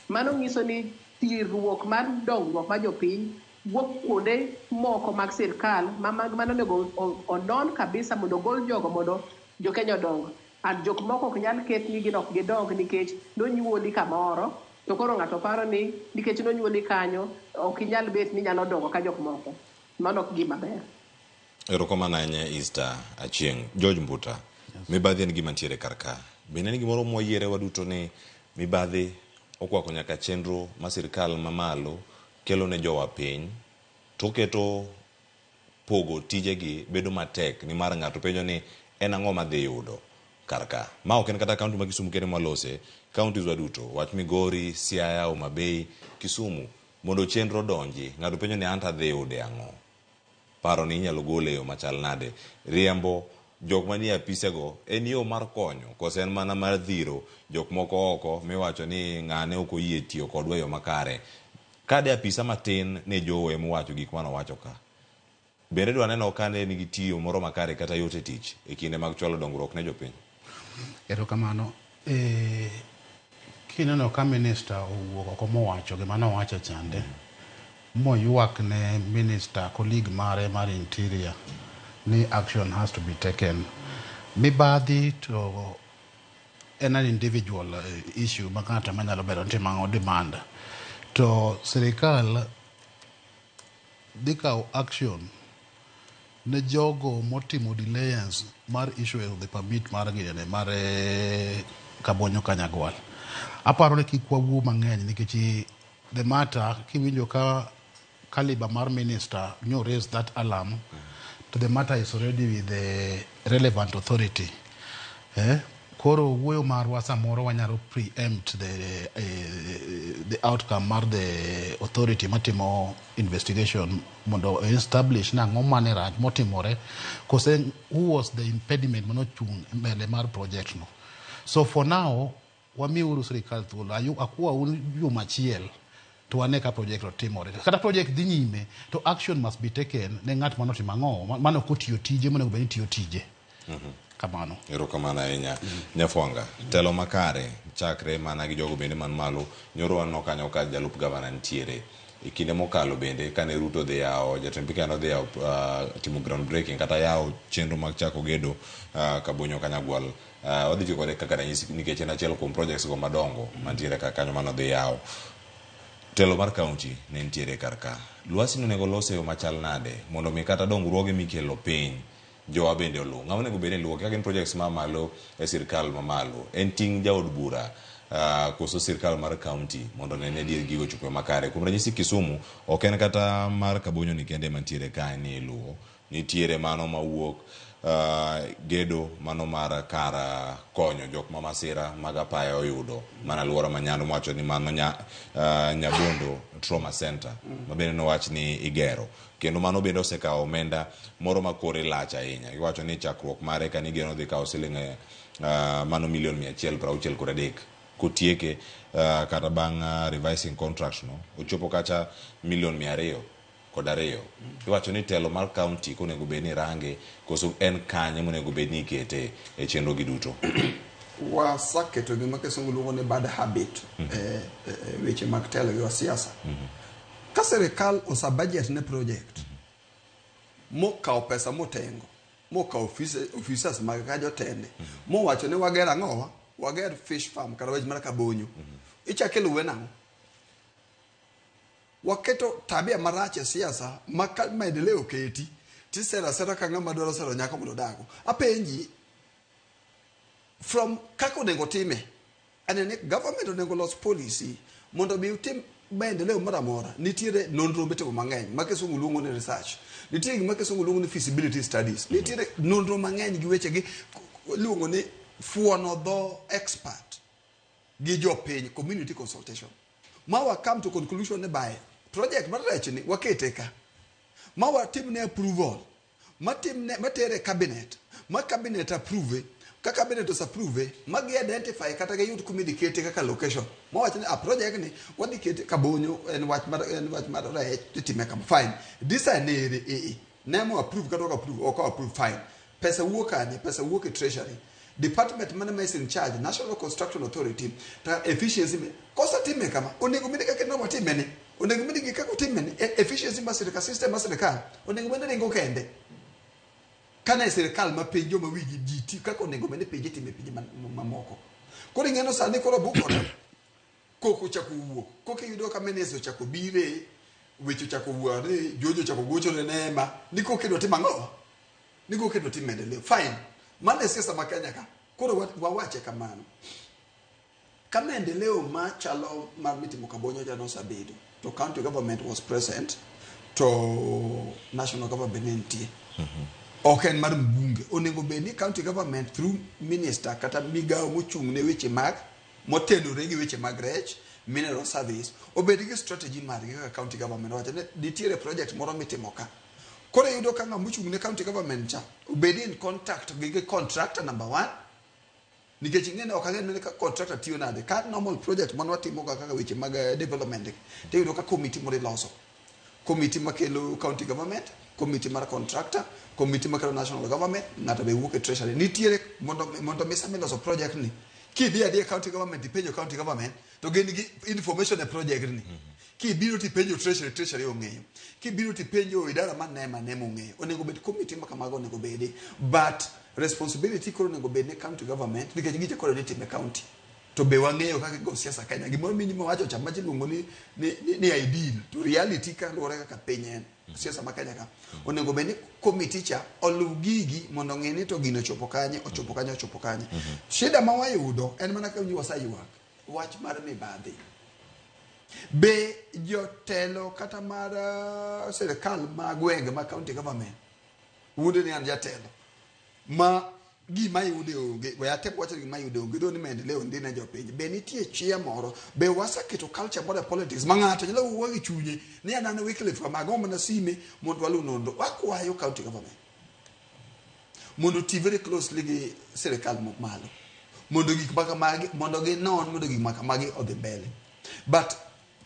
Mano nyiso ni thirruok mar dongruok mar jopiny wuok kuonde moko mag sirkal ma mano onego onon kabisa mondo ogol jogo mondo jo Kenya odong. And jok moko ok nyal ket ni gin ok gidong nikech nonyuoli kamoro, to koro ng'ato paro ni nikech nonyuoli kanyo, ok inyal bet ni inyalo dongo ka jok moko. Mano ok gima ber. Erokamano ahinya Easter Achieng'. George Mbuta, mibadhi en gima ntiere kar ka. Bende en gimoro mwayiere waduto ni mibadhi okwako nyaka chenro ma sirkal mamalo kelo ne jowa piny, to keto pogo tijegi bedo matek nimar ng'ato penjo ni en ang'o madhi yudo kar ka. Ma ok en kata kaunti ma Kisumu kende mwalose, counties wa duto, wach Migori, Siaya, Homa Bay, Kisumu, mondo chenro donji, ng'ato penjo ni anto adhi yude ang'o. Paro ni inyalo gole e yo machal nade. Riembo jok manie apisego en yo mar konyo koso en mana mar dhiro jok moko oko miwacho ni ng'ane ok oyie tiyo kodwa e yo makare. Kade apisa matin ne Joho emowacho gik manowacho ka. Bende dwa neno ka ne nigi tiyo moro makare kata yot e tich e kinde mag chwalo dongruok ne jopiny. Erokamano. Kineno ka minister owuok oko mowacho gima nowacho chande, moywak ne minister colleague mare mar interior ni action has to be taken. Mibadhi to en an individual issue ma ng'ato ema nyalo bedo ni timo ang'o demand. To sirikal dhi kawo action ne jogo motimo delays mar issue the permit mar ginene mar Kabonyo Kanyagwal. Aparo ni kik wawuo mang'eny nikech the matter kiwinjo ka caliber mar minister nyo raise that alarm to the matter is already with the relevant authority. Koro wuoyo marwa samoro wanyalo preempt the outcome mar the authority matimo investigation mondo establish nang'o mane rach motimore kose who was the impediment manochung' mbele mar project no. So for now wamiuru sirikal thuolo akwa un juma achiel to wane ka project no timore. Kata project dhi nyime to action must be taken ne ng'at manotimo ang'o mane ok otiyo tije monego bed ni tiyo tije. Kamano. Erokamano ahinya. Nyafwanga, telo makare chakre mana gi jogo bende man malo. Nyoro waneno kanyo ka jalup gavana nitiere. E kinde mokalo bende kane Ruto dhi yawo, jatend piny Kenya nodhi yawo timo ground breaking kata yawo chenro mag chako gedo Kabonyo Kanyagwal. Wadhi tiyo kode kaka ranyisi nikech en achiel kuom projects go madongo mantiere kar kanyo manodhi yawo. Telo mar kaunti ne nitiere kar ka. Lwasi onego los e yo machal nade mondo mi kata dongruoge mikelo piny jowa bende oluw. Ng'ama onego bed ni luwo kaka gin projects ma malo e sirkal mamalo. En ting' jaod bura koso sirkal mar kaunti mondo one ni adier gigo ochopo makare. Kuom ranyisi Kisumu ok en kata mar Kabonyo ni kende mantiere ka ni iluwo. Nitiere mano mawuok Gedo mano mar kar konyo jok ma masira mag apaya oyudo mana alwora ma Nyando mowacho ni mano Nyabondo Trauma Center ma bende nowach ni igero kendo mano bende osekawo omenda moro ma kore lach ahinya. Giwacho ni chakruok mare kane igeno dhi kawo siling mano milion 163 kotieke kata bang' revising contract no ochopo kacha milion 202. Iwacho ni telo mar county konego bed ni range koso en kanye monego bed ni ikete e chenro gi duto. Waseketo gima kisungu luongo ni bad habit e weche mag telo gi siasa. Ka sirikal osa budget ne project mokawo pesa motengo mokawo officers mag ka jotende mowacho ni wager ang'owa wager fish farm kata wach mar Kabonyo ichako iluwe nang'o? Waketo tabia marach e siasa ma ka maendeleo oketi tisero asera ka ng'ama dwaro sero nyako mondo odago. Apenji from kaka onego time anene government onego los policy mondo mi utim maendeleo moro amora. Nitiere nonro mitimo mang'eny ma kisungu luongo ni research, nitiere gima kisungu luongo ni feasibility studies, nitiere nonro mang'eny gi weche gi iluongo ni fuono dho expert gi jopiny, community consultation, ma wa come to conclusion ni bae project mar rech ni wakete ka ma watimne approval matimne matere cabinet ma cabinet approve ka cabinet ose approve ma gi identify kata giyud kuma idhi kete kaka location mawach ni a project ni wadhi kete Kabonyo en wach mar rech titime kama fine design ere ee nemo approve kata ok approve ok approve fine. Pesa wuok kanye? Pesa wuok e treasury department mane ma is in charge, National Construction Authority ta efficiency kosetime kama onego bed kaka ne watime ni onego bed gi kaka otime ni efficiency mar sirikal, system mar sirikal onego bed ni ringo kende kane sirikal ma piny joma wigi ji ti kaka onego bed ni pinje time pinje mamoko. Koro ing'eno sani koro bukore koko ochako wuok koko iyudo ka minister ochako bire weche ochako wuok ni Jojo ochako gocho ne Neema ni koko idwa timo ang'o ni koko idwa tim maendeleo. Fine, mano e siasa ma Kenya ka. Koro wawache kamano ka maendeleo machalo mar mitimo Kabonyo cha nosebedo to county government was present to national government ne nitie ok en mar mbunge. Onego bed ni county government through minister kata migawo mochung' ne weche mag motenore gi weche mag rech, mineral service, obed gi strategy margi kaka county government wacho ni nitiere project moro mitimo ka. Koro iyudo ka ng'ama ochung' ne county government cha obed in contact gi contractor number one nikech ing'e ni ok ang'e ni ka contractor tiyo nade ka normal project mane watimo ga kaka weche mag development to iyudo ka committee moro iloso, committee makelo county government, committee mar contractor, committee makelo national government, ng'ato be wuok e treasury nitiere mondo mi sama iloso project ni kidhi adhiya county government ipenjo county government to gin gi information e project ni. Kibiro tipenjo treasury, treasury ong'eyo. Kibiro tipenjo idara mar NEMA, NEMA ong'eyo. Onego bed committee ma kamago onego bedi, but responsibility koro onego bed ne county government nikech giche koro nitime county to be wang'eyo kaka igo siasa Kenya. Gimoro minyi wacho cha machi iluongo ni ideal to reality kaluwore kaka piny en siasa ma Kenya ka onego bed ni committee cha oluw gigi mondo ong'e ni to gino ochopo kanye, ochopo kanye, ochopo kanye. Shida ma wayudo en mana ka waseywak wach mar mibadhi be jotelo kata mar sirikal ma gwenge ma county government wuonde ni an jatelo ma gima yude onge. We atem wacho ni gima yude onge dho ni maendeleo ndi ne jopiny be nitie chia moro be waseketo culture moro e politics ma ng'ato nyalo wuoyo gi chunye ni an an Wycliffe kama ago mana sime mondo waluw nonro. Wakwayo county government mondo oti very closely gi sirikal malo mondo gik ma kamagi mondo ginon mondo gik ma kamagi odhi mbele. But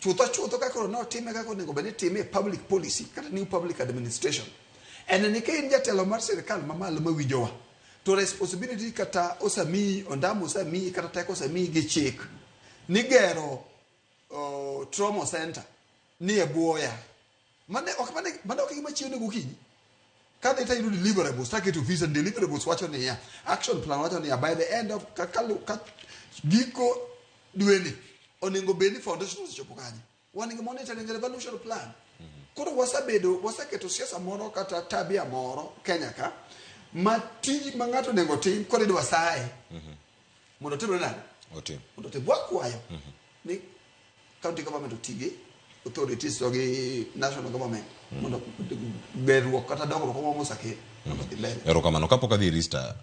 chutho chutho kaka koro notime kaka onego bed ni time e public policy kata new public administration en ni ka in jatelo mar sirikal mamalo mawinjowa to responsibility kata osemiyi ondamo osemiyi kata teko osemiyi gi chik ni gero trauma center ni e buoya mane ok mane ok gima chiew ne gokinyi kadhi tayudo deliverables taketo ofisa deliverables wacho niya action plan wacho niya by the end of ka giko dweni onego bed ni foundation osechopo kanye. Wan gi monitoring and evaluation plan. Koro wasebedo waseketo siasa moro kata tabia moro Kenya ka ma tij ma ng'ato onego tim koro idwa saye mondo otimre nade otim mondo otim. Wakwayo ni county government oti gi authorities to gi national government mondo gerruok kata dongruok moro mosakel. Mondo odhi mbele. Erokamano. Kapok adhi ir Easter,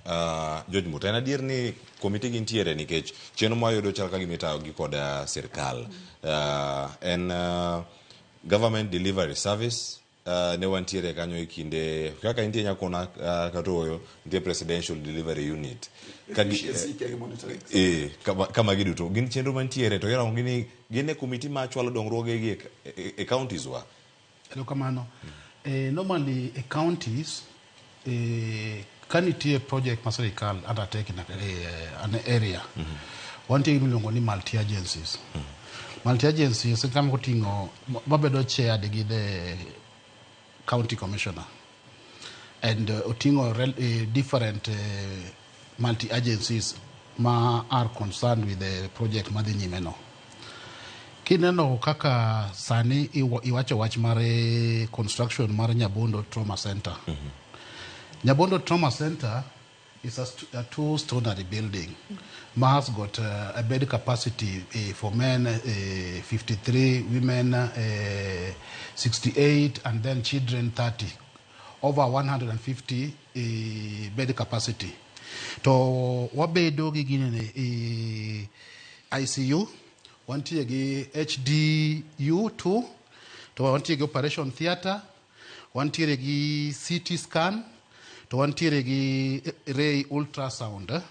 George Mbuta, en adier ni komiti gi nitiere nikech chenro mwayudo chal ka gima itayo gi kod sirkal. En Government Delivery Service ne wantiere kanyo e kinde kaka nitie Nyakona kata Ooyo, nitie Presidential Delivery Unit. Ka gi, Efficiency kia gi monitoring. Kama giduto gin chenro mantiere to irango gi ni gin e komiti ma chwalo dongruoge gi e counties wa. Erokamano. Normally e counties ka nitie project ma sirikal undertake in an area, wantie gi miluongo ni multi agencies. Multi agencies en kama oting'o mabedo chaired gi the county commissioner and oting'o different multi agencies ma are concerned with the project madhi nyime no. Kineno kaka sani iwacho wach mar construction mar Nyabondo Trauma Center. Nyabondo Trauma Center is a two-story building. Ma has got a bed capacity for men 53, women 68, and then children 30. Over 150 bed capacity. To wabedo gi ginene ICU, wantie gi HDU2, to wantie gi operation theatre, wantiere gi CT scan, to wantiere gi ray ultrasound.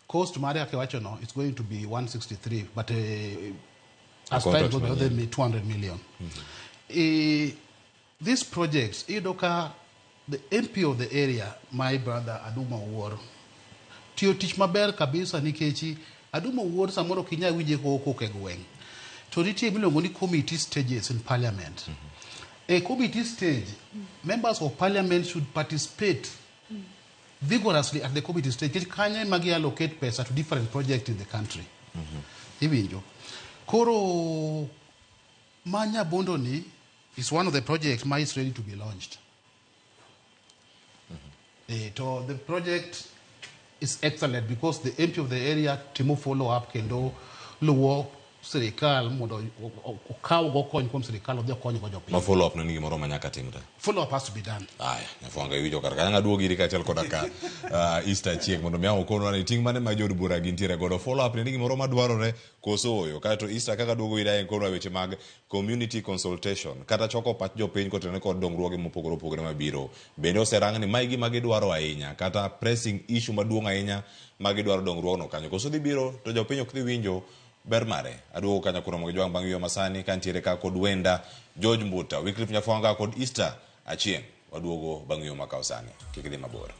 Cost mare kaka iwacho no, it's going to be 163, but as time Contract goes by, manyien. then 200 million. These projects, iyudo ka the MP of the area, my brother Aduma Owuor, tiyo tich maber kabisa nikech Aduma Owuor samoro ok inyal winje kowuok e gweng'. To nitie miluongo ni committee stages in parliament. E committee stage, members of parliament should participate vigorously at the committee stage. Nikech kanyo ema gi allocate pesa to different projects in the country. Iwinjo. Koro ma Nyabondo ni is one of the projects ma is ready to be launched. To the project is excellent because the MP of the area timo follow up kendo luwo sirikal mondo okaw go kony kuom sirikal odhi okony go jopiny. Ma follow up no ni gimoro ma nyaka timre. Follow up has to be done. Aya, Nyafwanga iwinjo kar kanyo aduogo iri kaachiel koda ka Easter Chieng' mondo mi ang' okonwa ni ting' mane ma jood bura gintiere godo. Follow up ni gimoro madwarore koso ooyo. Kaeto Easter kaka duogo iri aye konwa weche mag community consultation kata choko pach jopiny kotenore kod dongruoge mopogore opogore mabiro. Bende oserang ni mae gima gidwaro ahinya kata pressing issue maduong' ahinya ma gidwaro dongruogno kanyo. Koso dhi biro to jopiny ok dhi winjo ber mare. Aduogo kanyo kuromo gi jwang' bang' yueyo masani kantiere ka kod wenda George Mbuta, Wycliffe Nyafwanga kod Easter Achieng'. Waduogo bang' yueyo makawo sani. Kik idhi mabor.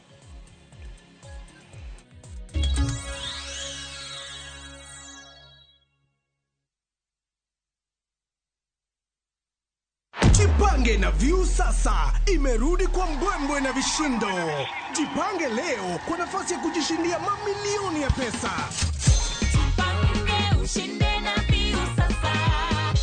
Jipange na Viusasa imerudi kwa mbwembwe na vishindo. Jipange leo kwa nafasi ya kujishindia mamilioni ya pesa. Jipange ushinde na Viusasa.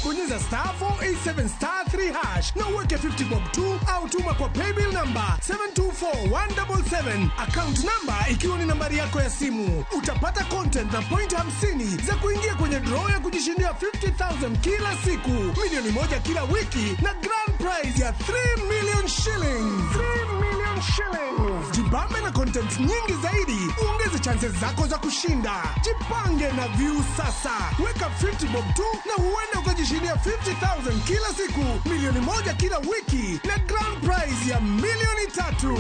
Bonyeza star 487 star 3 hash na uweke 50 bob tu au tuma kwa paybill number 724177, account number ikiwa ni nambari yako ya simu. Utapata content na point 50 za kuingia kwenye draw ya kujishindia 50,000 kila siku, milioni 1 kila wiki na grand prize ya 3 million shillings. 3 million shillings. Jibambe na content nyingi zaidi, uongeze chances zako za kushinda. Jipange na Viusasa. Weka 50 bob tu na huenda ukajishindia 50,000 kila siku, milioni 1 kila wiki na grand prize ya milioni 3.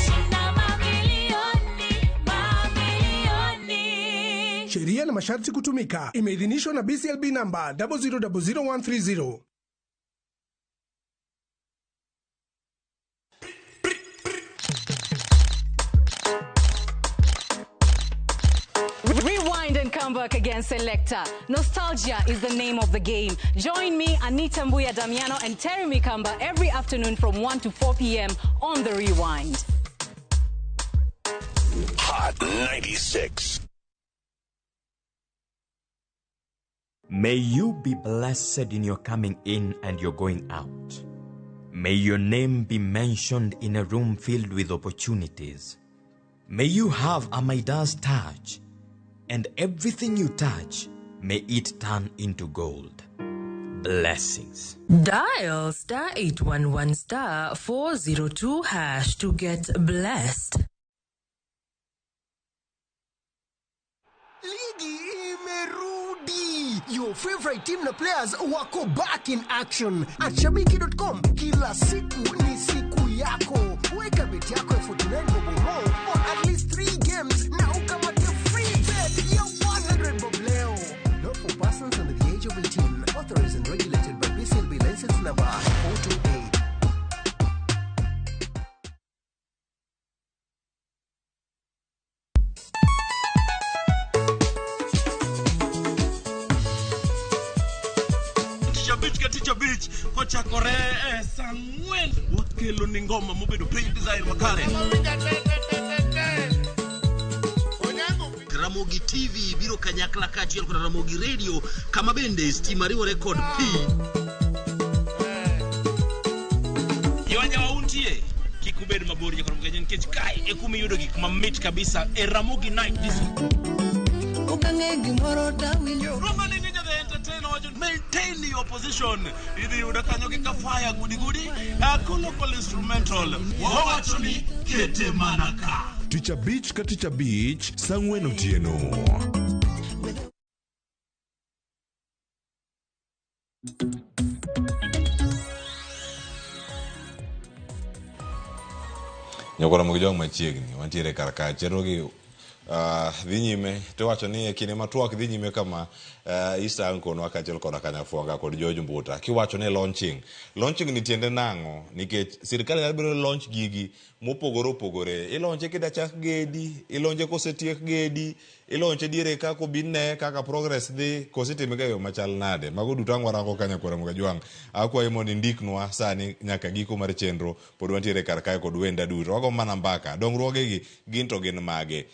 Shinda mamilioni, mamilioni. Sheria na masharti kutumika. Imeidhinishwa na BCLB namba 0000130. Rewind and come back again, Selector. Nostalgia is the name of the game. Join me, Anita Mbuya Damiano, and Terry Mikamba every afternoon from 1 to 4 p.m. on The Rewind. Hot 96. May you be blessed in your coming in and your going out. May your name be mentioned in a room filled with opportunities. May you have a Midas touch, and everything you touch, may it turn into gold. Blessings. Dial star 811 star 402 hash to get blessed. Ligi imerudi. Your favorite team na players wako back in action. At shabiki.com kila siku ni siku yako. Weka bet yako ya 49 bob or more on at least 3 games na ukamate free bet ya 100 bob leo. Not for persons under the age of 18. Authorized and regulated by BCLB license number 428. Tich abich ka tich abich kochakore e saa ang'wen wakelo ni ngoma mobedo piny design makare. Ramogi TV biro kanyakla kaachiel kod Ramogi Radio kama bende stima riwore kod pi. Jowanyawa untie kik ubed mabor nyakoro mgenye nikech kae e kuma iyudo gik mamit kabisa e Ramogi Night Disco. Okang'e gimoro tawinjo. Roma ni ninja the entertainer wacho maintain your position. Idhi yudo kanyo gi kafaya gudi gudi local instrumental. Wawacho ni kete mana ka. Tich abich ka tich abich saa ang'wen otieno. Nyakoro mogi jong machiegni wantiere kar ka chenro gi dhi nyime to iwacho ni e kinde ma twak dhi nyime kama Easter ankonwa kaachiel koda Kanyafuanga kod George Mbuta kiwacho ni launching launching ni tiende nang'o nikech sirikal nyalo bedo ni launch gigi mopogore opogore ilonche kida chak gedi ilonche kosetiek gedi ilonche diere kaka obi ne kaka progress dhi kose itime ga e yo machal nade mago duto ang' warango ka nyakwara Mogajwang' akwayi mondo indiknwa sani nyaka giko mar chenro pod wantiere kar kae kod wenda duto wago mana mbaka dongruogegi gin to gin mage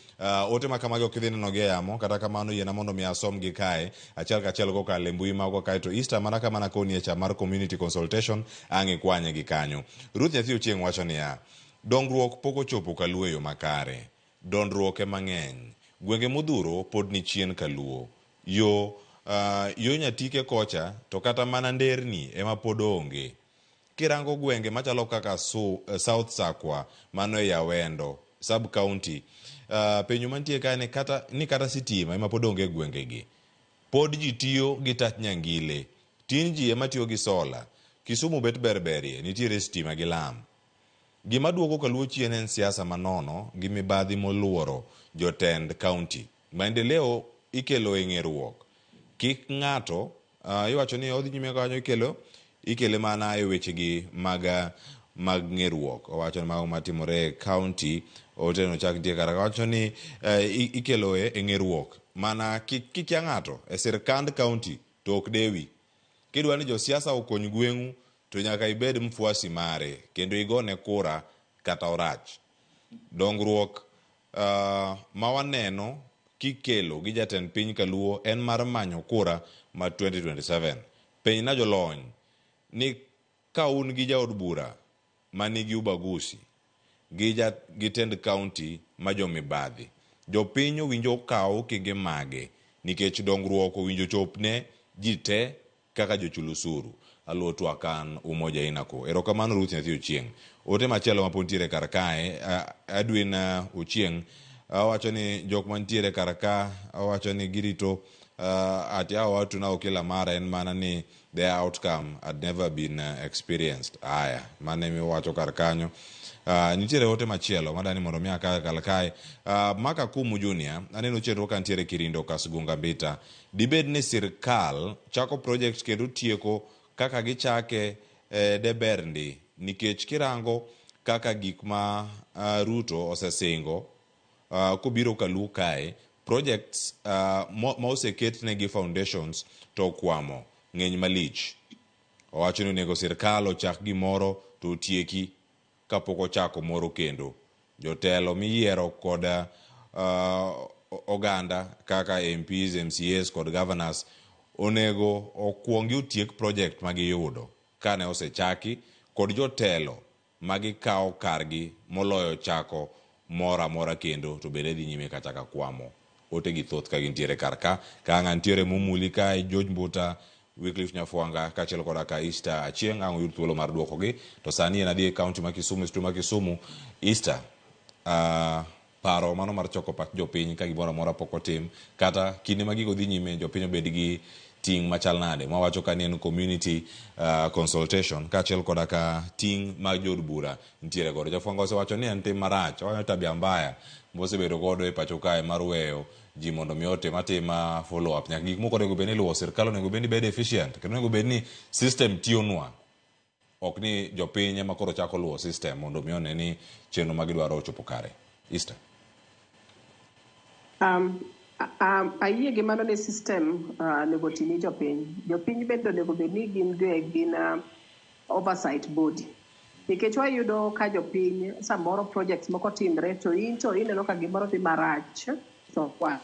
ote ma kamagi ok idhi nenogi e yamo kata kamano yiena mondo mi asomgi kae achiel kachiel kokalo e mbui magwa kae to Easter mana kama nakoni e cha mar community consultation ang' ikwanye gi kanyo Ruth Nyathi Ochieng' wacho niya dongruok pok ochopo kaluo e yo makare dondruok ema ng'eny gwenge modhuro pod ni chien kaluo yo yo nyatike kocha to kata mana nderni ema pod onge kirango gwenge machalo kaka South Sakwa mano e Awendo sub county penjo mantie kae ni kata, ni kata sitima ema pod onge e gwengegi pod ji tiyo gi tach nyangile tin ji ema tiyo gi sola Kisumu bet berberie nitiere stima gi lam gima duoko kaluo chien en siasa manono gi mibadhi moluoro jotend county maendeleo ikelo e ng'eruok kik ng'ato iwacho ni odhi nyime kanyo ikelo ikele mana e wechegi mag mag ng'eruok owacho ni mago matimore e county oteno chak nitie kar owacho ni ikelo e ng'eruok mana kikia ng'ato e sirkand county to ok dewi kidwa ni josiasa okony gweng'u to nyaka ibed mfuasi mare kendo igone kura kata orach dongruok ma waneno kikelo gi jatend piny kaluo en mar manyo kura ma 2027 penjna jolony ni ka un gi jaod bura manigi ubaguzi gi tend county ma jomibadhi jopiny owinjo okaw okenge mage nikech dongruok owinjo chopne ji te kaka jochul osuru aluo twak an Umoja Inako erokamano Ruth Nyathi Ochieng' ote machielo mapod nitiere kar kae Edwin Ochieng' owacho ni jok mantiere kar ka owacho ni girito ati hao watu nao kila mara en mana ni their outcome had never been experienced aya mano emiwacho kar kanyo nitiere ote machielo madani mondo mi akal kae Maka Kumu Junior aneno chenro ka nitiere Kirindo Kasgunga Mbita dibed ni sirkal chako project kendo tieko kaka gichake deber ndi nikech kirango kaka gik ma Ruto osesingo kobiro kaluo kae projects ma oseketnegi foundations to okwamo ng'eny malich owacho ni onego sirkal ochak gimoro to otieki kapok ochako moro kendo jotelo miyiero kod oganda kaka MPs, MCAs kod governors onego okuongi otiek project magiyudo kane osechaki kod jotelo magikawo kargi moloyo chako moro amora kendo to bende dhi nyime kachaka kwamo ote gi thoth ka gintiere kar ka ka ng'a nitiere momuli kae George Mbuta Wycliffe Nyafwanga kaachiel koda ka Easter Achieng' ang' uyud thuolo mar duokogi. To sani en adhi e kaunti ma Kisumu, e studio ma Kisumu. Easter, paro mano mar choko pach jopiny ka gimoro amora pok otim kata kinde ma gigo dhi nyime jopiny obed gi ting' machal nade mwawacho ka ni en community consultation kaachiel koda ka ting' mag jood bura nitiere godo. Jafwambo osewacho ni en tim marach, owacho ni tabia mbaya mosebedo godo e pacho kae mar weyo ji mondo mi otim atima follow up nyaka gik moko onego bed ni iluwo sirkal onego bed ni bedo efficient kendo onego bed ni system tiyonwa ok ni jopiny ema koro chako luwo system mondo mi one ni chenro ma gidwaro ochopo kare. Easter. Ayie gi mano ni system onego oti ni jopiny. Jopiny bende onego bed ni gin gin oversight body. Nikech wayudo ka jopiny samoro projects moko timre to in to ineno ka gimoro dhi marach to wa.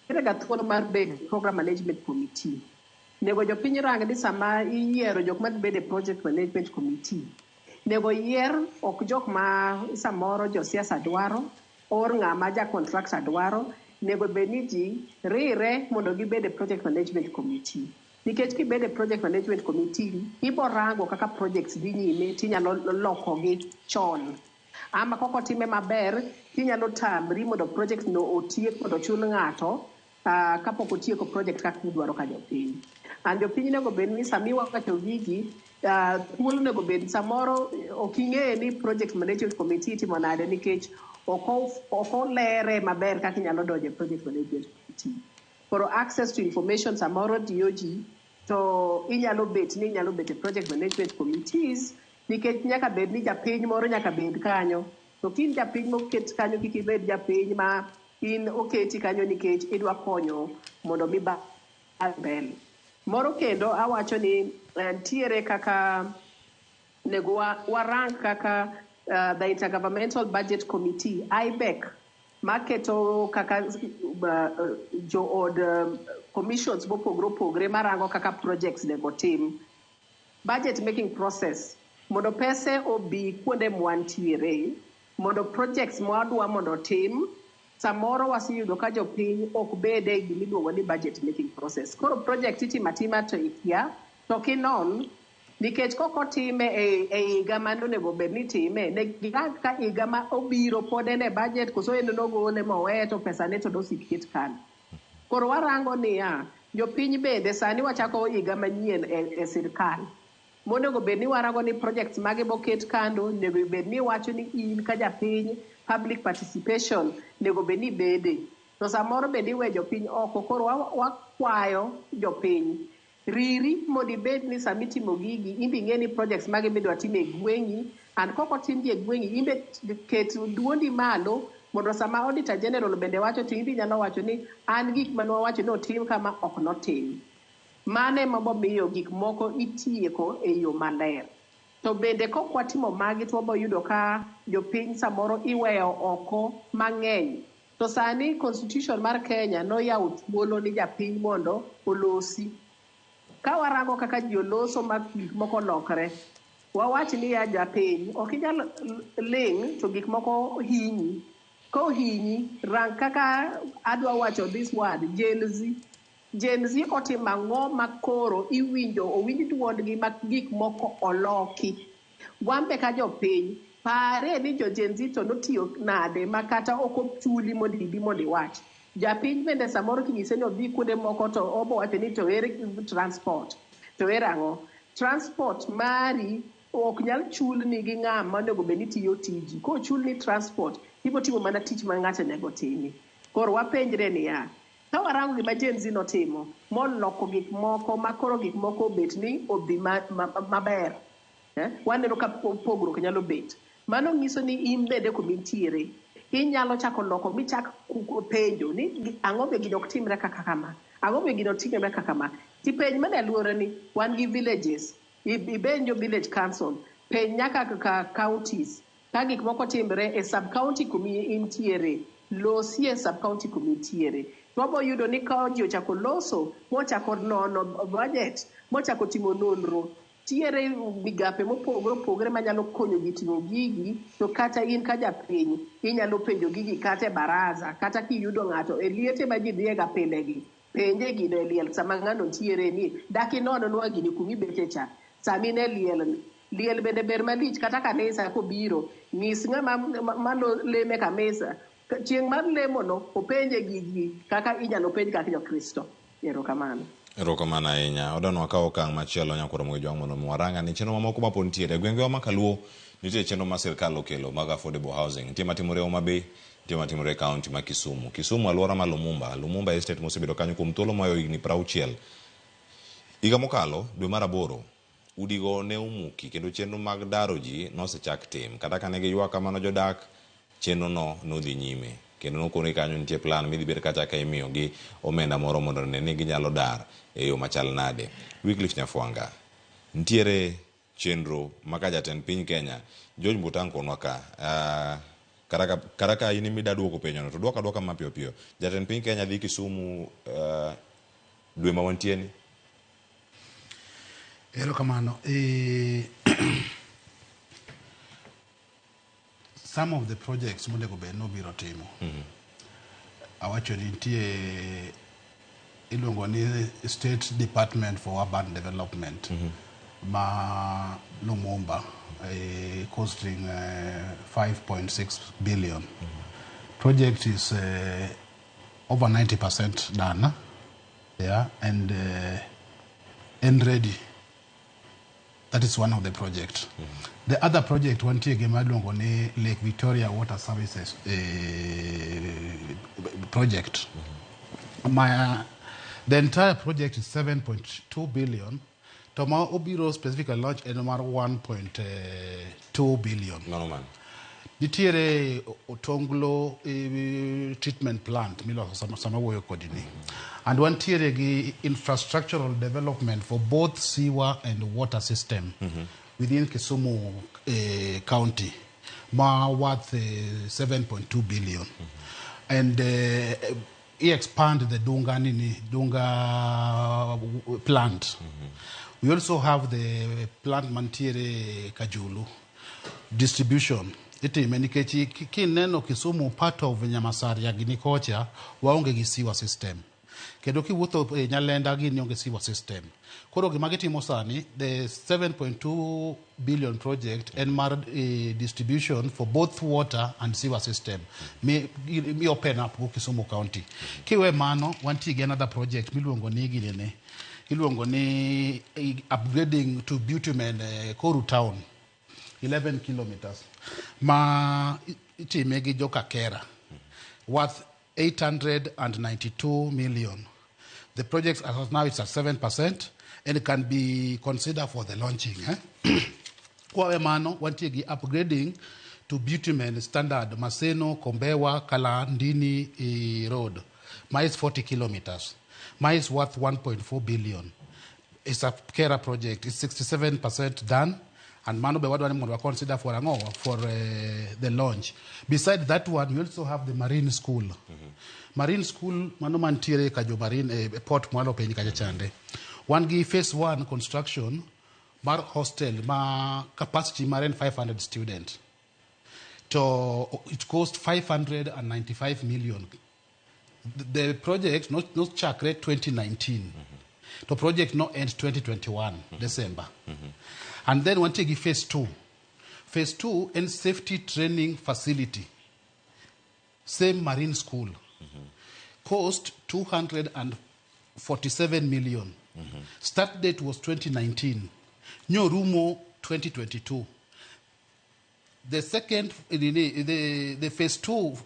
Nitiere ga thuolo mar bedo program management committee. Nego jopiny rang ni sama iyiero jok madhi bedo e project management committee. Nego yier ok jok ma samoro josiasa dwaro or ng'ama ja contractor dwaro. Nego bed ni ji rire mondo gibed e project management committee. Nikech kibed e project management committee, ibo rango kaka projects dhi nyime tinyalo lokogi chon. Ama kok otime maber, tinyalo tamri mondo project no otiek mondo ochul ng'ato kapok otieko project kaka udwaro ka jopiny. And jopiny onego bed ni sama iwacho gigi, thuolo onego bed samoro ok ing'e ni project management committee itimo nade nikech ok olere maber kaka inyalo donjo e project management committee. Koro access to information samoro diyo ji to inyalo bet ni inyalo bet e project management committees nikech nyaka bed ni japiny moro nyaka bed kanyo. To ka in japiny moket kanyo kik ibed japiny ma in oketi kanyo nikech idwa konyo mondo mi ba mbele. Moro kendo awacho ni ntiere kaka nego warang kaka the Intergovernmental Budget Committee, IBEC, maketo kaka jood commissions mopogore opogore marango kaka projects nego tim. Budget making process, mondo pese obi kuonde mwantiere, mondo projects mwadwa mondo otim, samoro waseyudo ka jopiny ok bede e gimiluongo ni budget making process. Koro project itimo atima to ikia, to kinon, nikech kok otime e higa mane onego bed ni itime, ne girang ka higa ma obiro pod en e budget koso en nogole moweye to pesa ne to nosik ket kando. Koro warango niya, jopiny bende sani wachako higa manyien e sirkal. Monego bed ni warango ni projects mage moket kando, onego bed ni iwacho ni in ka japiny, public participation onego bed ni bede. To samoro bende iwe jopiny oko, koro wakwayo jopiny. Riri mondo ibed ni sama itimo gigi, in be ing'e ni projects mage midwa tim e gweng'i, and kok otimgi e gweng'i, in be ket duondi malo mondo sama Auditor General bende wacho to in be inyalo wacho ni an gik mane wawacho ni otim kama ok notim. Mano ema bomiyo gik moko itieko e yo maler. To bende kok watimo magi to wabo yudo ka jopiny samoro iweyo oko mang'eny. To sani constitution mar Kenya noyawo thuolo ni japiny mondo olosi. Ka warango kaka ji oloso ma gik moko olokre, wawach ni ya japiny, ok inyal ling' to gik moko hinyi. Kohinyi, rang kaka adwa wacho this word, Gen Z. Gen Z otimo ang'o ma koro iwinjo, owinj duondgi ma gik moko oloki. Wan be ka jopiny, pare ni jo Gen Z to notiyo nade ma kata ok ochuli mondo ibi mondo iwach. Japiny bende samoro kinyise ni odhi kuonde moko to obo wacho ni to ere transport, to ere ang'o. Transport mari ok nyal chulni gi ng'ama onego bed ni tiyo tiji. Kochulni transport, ibo timo mana tich ma ng'ato onego timi. Koro wapenjre niya, ka warango gima Gen Z notimo, moloko gik moko ma koro gik moko obet ni odhi maber. Waneno ka pogruok nyalo bet. Mano nyiso ni in bende kumintiere, inyalo chako loko michak penjo ni ang'o be gino ok timre kaka kama, ang'o be gino timre kaka kama. Tipenj mana e alworani, wan gi villages, ipenjo village council, penj nyaka ka counties, ka gik moko timre e sub county kumi intiere, losie sub county kumi intiere. To wabo yudo ni ka ji ochako loso, mochako nono budget, mochako timo nonro, tiere migape mopogore opogore manyalo konyo ji timo gigi, to kata in ka japiny, inyalo penjo gigi kata e baraza, kata kiyudo ng'ato e liete ma ji dhiye ga pile gi. Penje gino e liel sama ng'ano ntiere ni dak inonwa gini kumibeche cha. Sama in e liel ni. Liel bende ber malich kata kanisa kobiro nyis ng'ama leme kanisa chieng' mar lemo no openje gigi kaka inyalo penj kaka Jokristo. Erokamano. Erokamano ahinya. Odwa wakaw okang' machielo nyakwar Ramogi Jwang' mondo mi warang ane chenro mamoko mapod nitiere. E gwengewa ma Kaluo nitie chenro ma sirkal okelo mag affordable housing. Nitie matimore Homa Bay, nitie matimore e kaunti ma Kisumu. Kisumu alwora ma Lumumba, Lumumba Estate mosebedo kanyo kuom thuolo moyo higni 60. Higa mokalo, dwe mar 8, udigo ne omuki kendo chenro mag daro ji nosechak tim. Kata kane giywak kamano jodak, chenro no nodhi nyime. Kendo nokoni kanyo nitie plan midhi bed kacha ka imiyogi omenda moro mondo one ni ginyalo dar e yo machal nade. Wycliffe Nyafwanga, nitiere chenro ma ka jatend piny Kenya, George Mbutango konwa ka, kata ka in ema idwa duoko penjono to duok aduoka mapiyo piyo. Jatend piny Kenya dhi Kisumu dwe ma wantie ni? Erokamano. Some of the projects monego bed ni obiro timo. Awacho ni nitie iluongo ni State Department for Urban Development ma Lumumba costing 5.6 billion. Project is over 90% done, yeah, and ready. That is one of the projects. The other project wantie gi ma iluongo ni Lake Victoria Water Services project. The entire project is 7.2 billion. To ma obiro specifically launch en mar 1.2 billion. Mano man. Nitiere Otonglo treatment plant miloso sama wuoyo kodi ni. And wantiere gi infrastructural development for both sewer and water system within Kisumu County ma worth 7.2 billion. And he expand the Dunga nini, Dunga plant. We also have the plant mantiere Kajulu distribution. Itime nikech kineno Kisumu part of Nyamasaria gini kocha waonge gi sewer system. Kendo kiwuotho e Nyalenda gini onge sewer system. Koro gima gitimo sani, the 7.2 billion project en mar distribution for both water and sewer system. Mi open up go Kisumu County. Kiwe mano, wantie gi another project miluongo ni ginene. Iluongo ni upgrading to bitumen Koru Town. 11 kilometers. Ma itime gi joka Kera. Worth 892 million. The project as of now is at 7% and it can be considered for the launching. Kwa mano, wantie gi upgrading to bitumen standard Maseno, Kombewa, Kalandini Road. Ma is 40 kilometers. Ma is worth 1.4 billion. It's a Kera project. It's 67% done. And mano be wadwani mondo wa consider for ang'o for the launch. Beside that one, we also have the Marine School. Marine School mano mantiere ka jo Marine port mwalo piny kacha chande. Wan gi phase 1 construction mar hostel ma capacity mar en 500 student. To it cost 595 million. The project not chakre 2019. The project no end 2021 December. And then one take phase 2. Phase 2 and safety training facility. Same Marine School. Cost 247 million. Start date was 2019. Nyorumo 2022. The second, the phase 2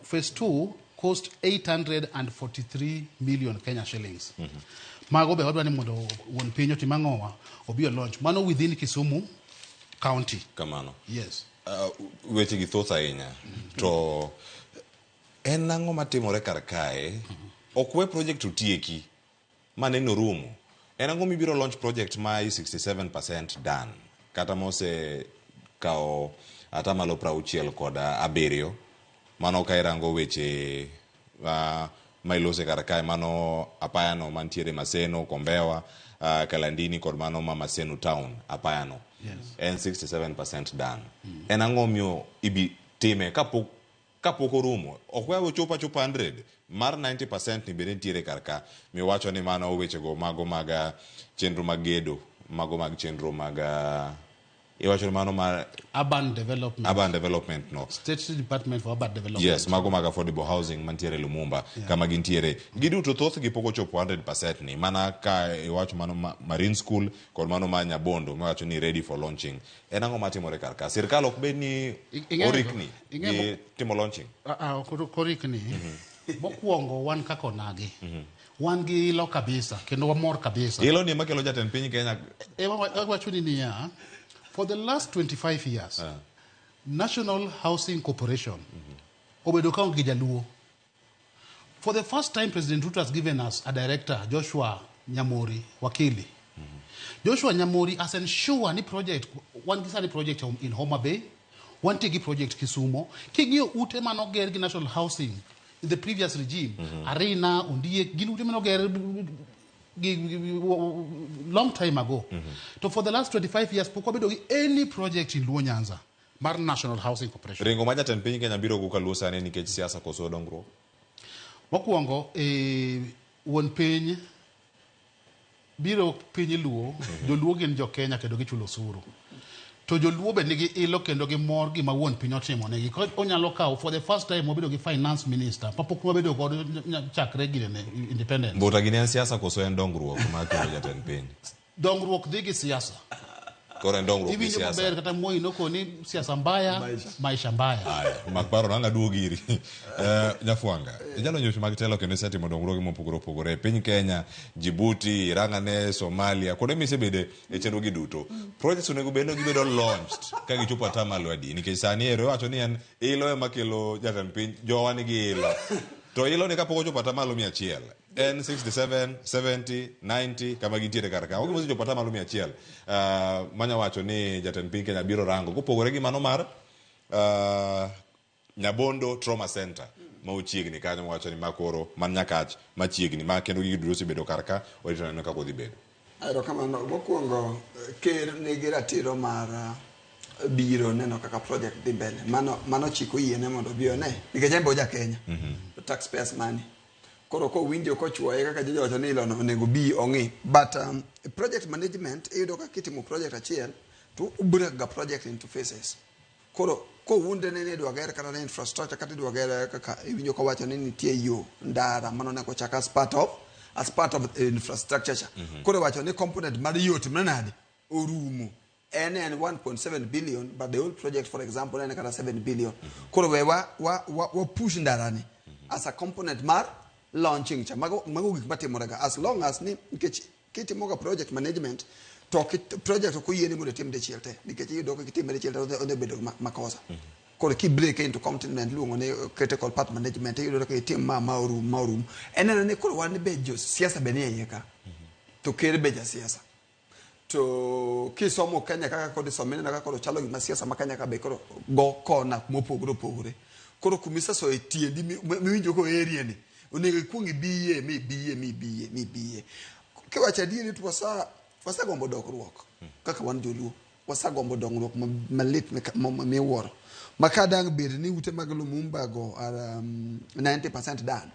cost 843 million Kenya shillings. Mago be wadwa ni mondo wuon piny otim ang'owa obi launch mano within Kisumu County. Kamano. Yes. Weche gi thoth ahinya. To en ang'o matimore kar kae? Ok we project otieki maneno rumo. En ang'o mibiro launch project ma 67% done kata mose kawo atamalo 67 mano ka irango weche ma ilose kar kae mano apayano mantiere Maseno, Kombewa, Kalandini kod mano ma Maseno town apayano. Yes. En 67% done. En ang'o miyo ibi time kapok orumo? Ok we ochopo achopa 100 Mar 90% ni bende nitiere kar ka miwacho ni mano wechego mago mag chenro mag gedo, mago mag chenro mag iwacho ni mano mar Urban development. Urban development no. State Department for Urban Development. Yes, mago mag affordable housing mantiere Lumumba kama gintiere. Giduto thothgi pok ochopo 100% ni mana ka iwacho mano ma Marine School kod mano ma Nyabondo miwacho ni ready for launching. En ang'o matimore kar ka? Sirkal ok bed ni orikni gi timo launching. Korikni. Mokwongo wan kaka onagi. Wan gi ilo kabisa kendo wamor kabisa. Ilo ni ema kelo jatend piny Kenya. Wacho ni niya, for the last 25 years, National Housing Corporation obedo ka onge gi jaluo. For the first time, President Ruto has given us a director, Joshua Nyamori Wakili. Joshua Nyamori has ensured ni project, wan gi sani project in Homa Bay, wantie gi project Kisumo. King'iyo ute manoger gi National Housing in the previous regime, Arena, Ondiek, gin ute manoger long time ago. To for the last 25 years, pok wabedo gi any project in Luo Nyanza mar National Housing Corporation. Ringo ma jatend piny Kenya biro go kaluo sani nikech siasa koso dongruok? Mokwongo, wuon piny biro piny Luo, joluo gin jo Kenya kendo gichulo osuru. To joluo be nigi ilo kendo gi mor gima wuon piny otimo negi. Koro onyalo kawo for the first time wabedo gi finance minister mapok wabedo godo chakre ginene independence. Mbuta gini en siasa koso en dongruok ma kelo jatend piny? Dongruok dhi gi siasa. Koro en dongruok gi Iwinjo siasa. maber kata Moi nokoni siasa mbaya, maisha mbaya. Aya, mak paro nanga duog iri. Nyafwanga, inyalo nyocho mag telo kendo isetimo dongruoge mopogore opogore e piny Kenya, Djibouti, Irangane, Somalia, kuonde misebede e chenro gi duto. Projects onego bed ni gibedo launched ka gichopo atamalo adi? Nikech sani ero iwacho ni en ilo ema kelo jatend piny, jowa nigi ilo. To ilo ni kapok ochopo atamalo 100, en 67, 70, 90 kama gintiere kar ka. Onge mosechopo atamalo 100. Manya wacho ni jatend piny Kenya biro rango kopogore gi mano mar Nyabondo Trauma Center ma ochiegni kanyo mawacho ni makoro man Nyakach machiegni ma kendo gigi duto osebedo kar ka orito neno kaka odhi bedo. Erokamano. Mokwongo ker nigi ratiro mar biro neno kaka project dhi mbele. Mano chik oyiene mondo obi one nikech en be oja Kenya. Taxpayers money. Koro kowinjo kochuoye kaka jowacho ni ilono onego bi ong'i. But project management iyudo ka kitimo project achiel to break ga project into phases. Koro kowuonde ni idwa ger kata ne infrastructure kata idwa ger kaka iwinjo kowacho ni nitie yo ndara mano onego chak as part of infrastructure cha. Koro wacho ni component mar yo timre nade orumo. En 1.7 billion but the whole project for example en kata 7 billion. Koro we wa push ndara ni as a component mar launching cha. Mago gik matimore ga as long as ni nikech kitimo ga project management to project ok oyieni mondo itim dichiel te nikech iyudo ka kitime dichiel te odhi bedo makosa. Koro ki break into component luongo ni critical path management iyudo ka itim ma orum. En neno ni koro wan be jo siasa be ni e iye ka. To ker be ja siasa. To kisomo Kenya kaka kod isomo ineno kaka koro chalo gima siasa ma Kenya ka be koro go kona mopogore opogore. Koro kumisesoyo e tiendi miwinjo koerie ni onego ikuong ibiye mibiye mibiye mibiye. Kiwacho adieri to wasegombo dongruok kaka wan joluo. Wasegombo dongruok malit miwuoro. Ma ka dang' bed ni ute mag Lumumba go are 90% done.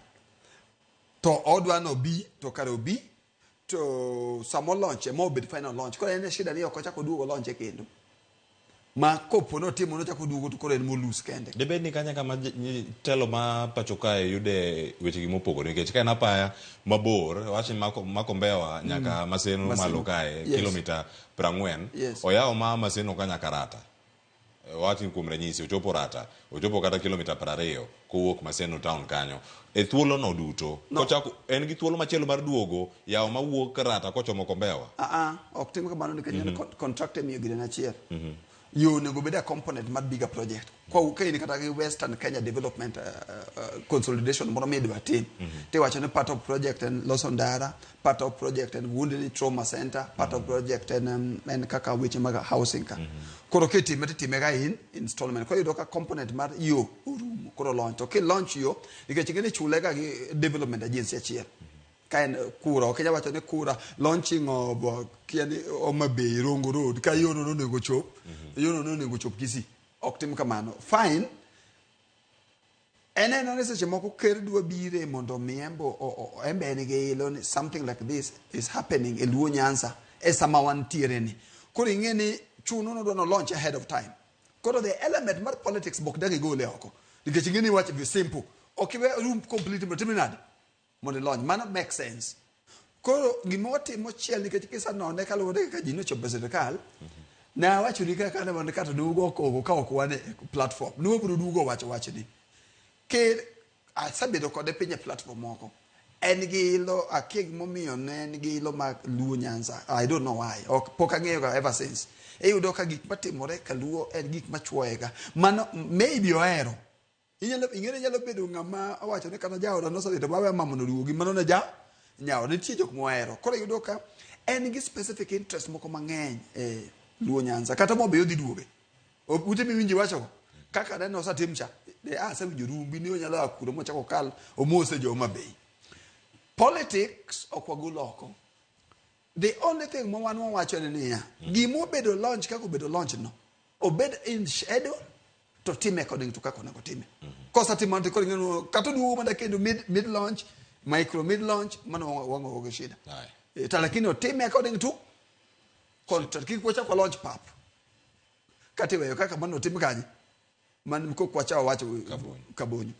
To odwa no bi to kare obi to samo launch ema obed final launch. Koro en shida ni ok ochako oduogo launch kendo. Ma kopo notimo nochako oduogo to koro en molus kende. Debed ni kanya kama telo ma pacho kae yude wechegi mopogore nikech ka en apaya mabor wach ni Makombewa nyaka Maseno malo kae kilomita 40 oyawo ma Maseno ka nyaka Rata. Wach ni kuom ranyisi ochopo Rata ochopo kata kilomita 20 kowuok Maseno town kanyo e thuolo no duto kochako en gi thuolo machielo mar duogo yawo mawuok Rata kochomo Kombewa. Ok tim kamano nikech en contract emiyo gine achiel. Yo onego bed a component mar bigger project. Kwa ka in kata gi Western Kenya Development Consolidation moro midwa tim. Tiwacho ni part of project en loso ndara, part of project en Wounded Trauma Center, part of project en kaka weche mag housing ka. Koro kitime titime ga in installment. Koro iyudo ka component mar yo orumo koro launch. To ki launch yo nikech ing'e ni chule ga gi development agency achiel. Ka en kura, ok inyal wacho ni kura launching of kia ni Homa Bay Rongo Road ka yo no onego chop, yo no onego chop Kisii. Ok tim kamano. Fine. En ena ni seche moko ker dwa bire mondo mi embo embe en gi ilo ni something like this is happening e Luo Nyanza e sama wantiere ni. Koro ing'e ni chuno nodwa no launch ahead of time. Koro the element mar politics bok dang igole oko. Nikech ing'e ni wach be simple. Ok iwe room complete mondo timni nade? Mondo ilony. Mano make sense. Koro gima watimo chiel nikech kisanone kaluwore gi kaka ji nochopo e sirikal, ne awachoni kaka ne wan kata ne ugo koko ka ok wan e platform. Ne wabiro duogo wacho wachni. Ker asebedo kode piny e platform moko. En gi ilo, akia gimomiyo ne en gi ilo mar Luo Nyanza. I don't know why. Ok, pok ang'eyo ga ever since. Iyudo ka gik matimore kaluo en gik machuoye ga. Mano maybe ohero. Inyalo ing'e ni inyalo bedo ng'ama owacho ni kata jaoda nosedhi to bawe mama mondo oduogi mano ne ja nyaoda nitie jok mohero. Koro iyudo ka en gi specific interest moko mang'eny e Luo Nyanza kata mobe odhi duoge. Ute miwinji wacho go kaka neno osetim cha de asewinjo rumbi ni onyalo a kuro mochako kal omose jo Homa Bay. Politics ok wagol oko. The only thing ma wan wawacho en niya, gima obedo launch kaka obedo launch no, obed in schedule to time according to kaka onego time. Kosetimo to koro ing'eyo kata oduogo mana kendo mid launch, micro mid launch, mano wang'o gi shida. To lakini otime according to contract. Kik wachak wa launch pap. Kata iweyo kaka mano otim kanye? Man kok wacha wacho Kabonyo.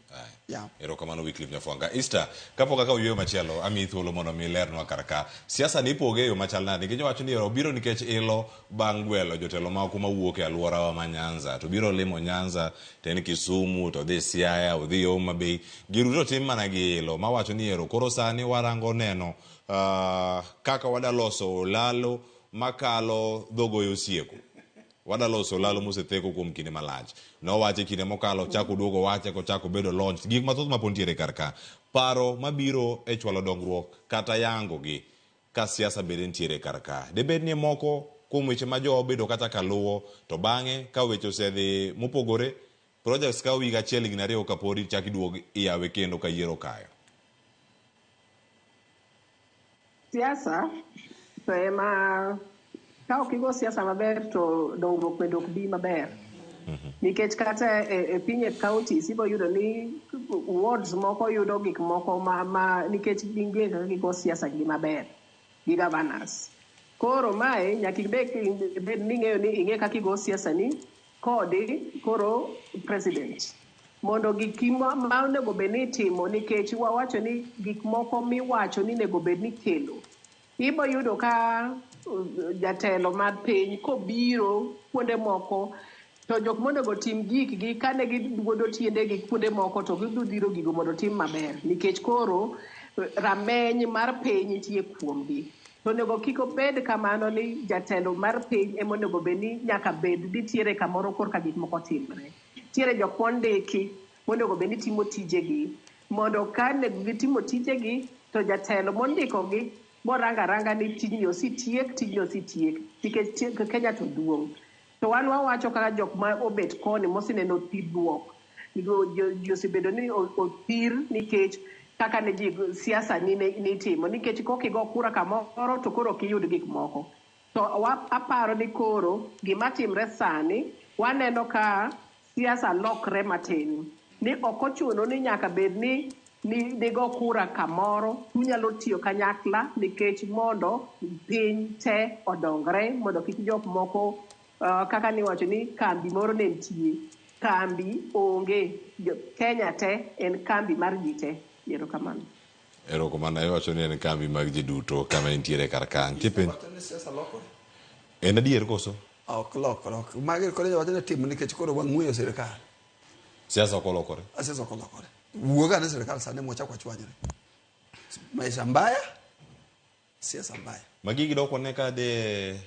Yeah. Erokamano Wycliffe Nyafwanga. Easter, kapok akawo yueyo machielo, amiyi thuolo mondo mi ilernwa kar ka. Siasa ni ipoge e yo machal nade? Nikech iwacho ni obiro nikech ilo bang' gwelo jotelo moko mawuok e alworawa ma Nyanza. To biro limo Nyanza, to en Kisumu, to odhi Siaya, odhi Homa Bay. Gigi duto otim mana gi ilo mawacho ni ero koro sani warango neno kaka wadaloso olalo makalo dhogoyo osieko. Wadaloso olalo mosetheko kuom kinde malach. Nowache kinde mokalo, ochako oduogo owache kochako obedo launch. Gik mathoth mapod nitiere kar ka. Paro mabiro e chwalo dongruok kata yango gi ka siasa bende nitiere kar ka. Debed ni moko kuom weche ma jowa obedo kata ka luwo to bang'e ka weche osedhi mopogore, projects kawo higa achiel higni ariyo kapod ichak iduog iyawe kendo ka yiero okayo. Siasa to ema ka ok igo siasa maber to dongruok bende ok bi maber. Nikech kata e piny e counties ibo yudo ni wards moko yudo gik moko ma nikech ging'e kaka gigo siasa gi maber gi governors. Koro mae nyaka ibed ni ing'eyo ni ing'e kaka igo siasa ni kodi koro president. Mondo gik ma onego bed ni itimo nikech wawacho ni gik moko miwacho ni onego bed ni kelo. Ibo yudo ka jatelo mar piny kobiro kuonde moko to jok monego tim gikgi kane giduodo tiendegi kuonde moko to gidhi dhiro gigo mondo otim maber nikech koro rameny mar piny nitie kuomgi. To onego kik obed kamano ni jatelo mar piny ema onego bed ni nyaka bed nitiere kamoro korka gik moko timre. Nitiere jok mondiki monego bed ni timo tijegi mondo ka ne gitimo tijegi to jatelo mondikogi boranga aranga ni tijni osetiek, tijni osetiek nikech Kenya to duong'. To wan wawacho kaka jok ma obet koni moseneno thirruok. Ji osebedo ni othir nikech kaka ne ji siasa ni nitimo nikech kok igo kura kamoro to koro ok iyud gik moko. To aparo ni koro gima timre sani waneno ka siasa lokre matin. Ni ok ochuno ni nyaka bed ni nigo kura kamoro, unyalo tiyo kanyakla nikech mondo piny te odongre, mondo kik jok moko kaka niwacho ni kambi moro ne nitie. Kambi onge. Kenya te en kambi mar ji te. Erokamano. Erokamano. Iwacho ni en kambi mag ji duto kama entiere kar ka. Nitie penjo. En adier koso? Ok lokore. Ok. Magi koro iwacho ni timo nikech koro wang'weyo sirikal. Siasa ok olokore. Siasa ok olokore. Wuog ane sirikal sani mwachako wachwanyre. Maisha mbaya, siasa mbaya. Magi gidok wane ka de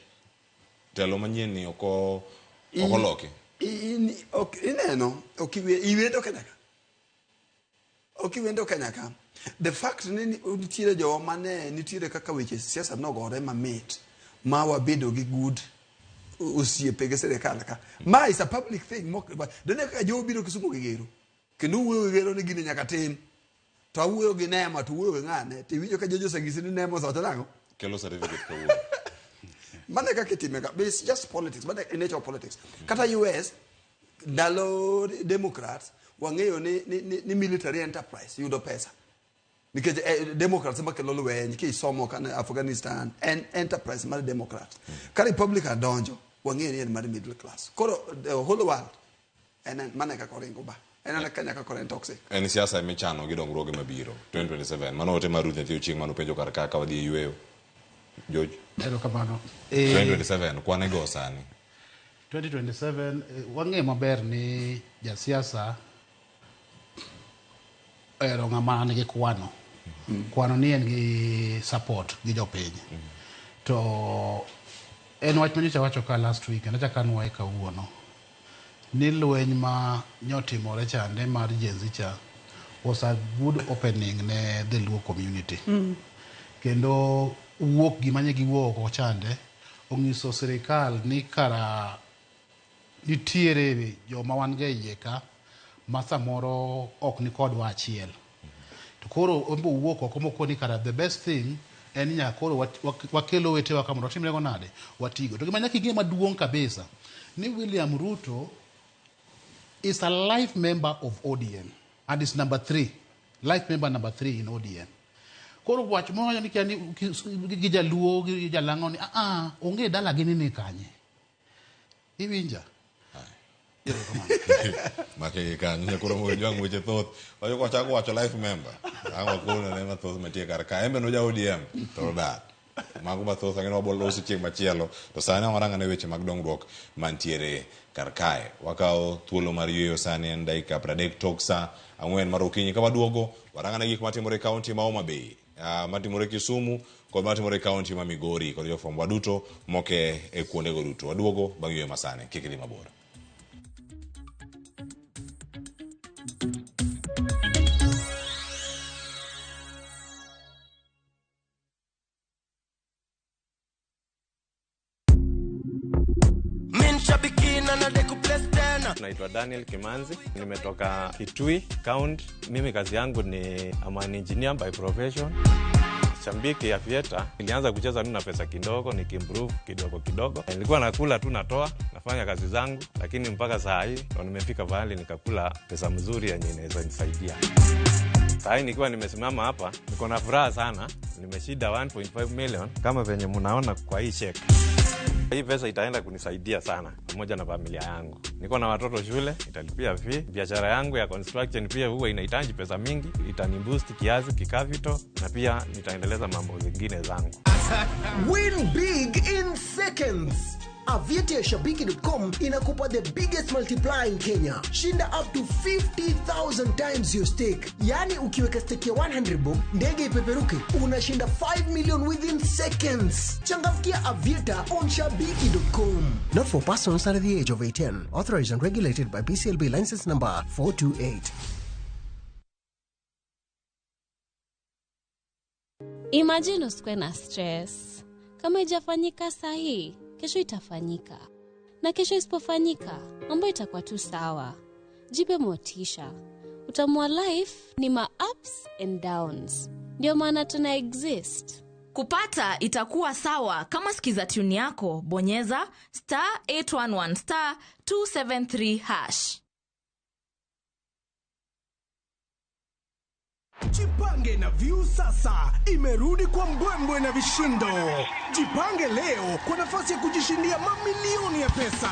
telo manyien ni ok oloki. Ineno, ok iwendo Kenya ka. Ok iwendo Kenya ka. The fact ni nitiere jowa mane nitiere kaka weche siasa nogore mamit ma wabedo gi good osiepe gi sirikal ka. Ma is a public thing. Done kaka jowa biro Kisumu gi gero. Kendo wuoyo gi gero ni gini nyaka tim. To awuoyo gi Nema to wuoyo gi ng'ane. To iwinjo ka jojo oseng'isi ni Nema osewacho nang'o? Kelo certificate kawuono. Mano e kaka itime ka. It's just politics. Mano e nature of politics. Kata US, ndalo Democrats, Wang'eyo ni military enterprise yudo pesa. Nikech Democrats ema kelo lweny, kisomo kane Afghanistan, en enterprise mar Democrat. Ka Republican donjo, wang'eyo ni en mar middle class. Koro the whole world, en mana kaka oringo ba. En ana Kenya kaka en toxic. En siasa michano gi dongruoge mabiro 2027. Mano ote mar Ruth Nyathi Ochieng' mano penjo kar ka wadhi e yweyo. George. Erokamano. 2027 kwane go sani. 2027 wang'eyo maber ni jasiasa ohero ng'ama nigi kwano. Kwano ni en gi support gi jopiny. To en wach manyocha wacho ka last week, kendo achako anuoye kawuono. Ni lweny ma nyotimore chande mar Gen Z cha was a good opening ne the Luo community. Kendo wuok gima ne giwuok oko chande onyiso sirikal ni kara nitiere joma wan go e iye ka ma samoro ok ni kodwa achiel. To koro en be owuok oko mokoni kara the best thing en ni nyaka koro wakel owetewa ka mondo watimre go nade? Watigo. To gima nyaka ing'e maduong' kabisa ni William Ruto is a life member of ODM and is number 3, life member number 3 in ODM. Koro wach moro ni kia ni gi jaluo gi jalang'o ni onge dala gi ni kanye. Iwinja? Make kanyo nyakoro mo jwang' weche thoth. Wacho kwa chako wacho life member. Ang' wakono ne mathoth mantie kar ka. En be noja ODM to odar. Mago mathoth ang'e ni wabiro loso chieng' machielo. To sani warang' ane weche mag dongruok mantiere kar kae. Wakawo thuolo mar yueyo sani en dakika 30 tok sa 4 mar okinyi. Ka waduogo, warang' ane gik matimore e kaunti ma Homa Bay, matimore Kisumu kod matimore e kaunti ma Migori kod jofwambo duto moke e kuondego duto. Waduogo bang' yueyo masani. Kik idhi mabor. Naitwa Daniel Kimanzi, nimetoka Kitui County. Mimi kazi yangu ni I'm an engineer by profession. Shabiki Aviator, nilianza kucheza tu na pesa kidogo, nikiimprove kidogo kidogo. Nilikuwa nakula tu natoa, nafanya kazi zangu, lakini mpaka saa hii ndo nimefika pahali nikakula pesa mzuri yenye inaweza nisaidia. Saa hii nikiwa nimesimama hapa, niko na furaha sana. Nimeshinda 1.5 million kama venye mnaona kwa hii check. Hii pesa itaenda kunisaidia sana pamoja na familia yangu. Niko na watoto shule, italipia fee. Biashara yangu ya construction pia huwa inahitaji pesa mingi, itaniboost kiasi kikapital na pia nitaendeleza mambo zingine zangu. Win big in seconds. Aviator ya Shabiki.com inakupa the biggest multiplier in Kenya. Shinda up to 50,000 times your stake. Yani ukiweka stake ya 100 bob, ndege ipeperuke, unashinda 5 million within seconds. Changamkia Aviator on Shabiki.com. Not for persons under the age of 18. Authorized and regulated by BCLB license number 428. Imagine usikuwe na stress. Kama haijafanyika sahi, kesho itafanyika. Na kesho isipofanyika, mambo itakuwa tu sawa. Jipe motisha. Utamu wa life ni ma ups and downs. Ndio maana tuna exist. Kupata itakuwa sawa kama sikiza tune yako, bonyeza star 811 star 273 hash. Jipange na Viusasa imerudi kwa mbwembwe na vishindo. Jipange leo kwa nafasi ya kujishindia mamilioni ya pesa.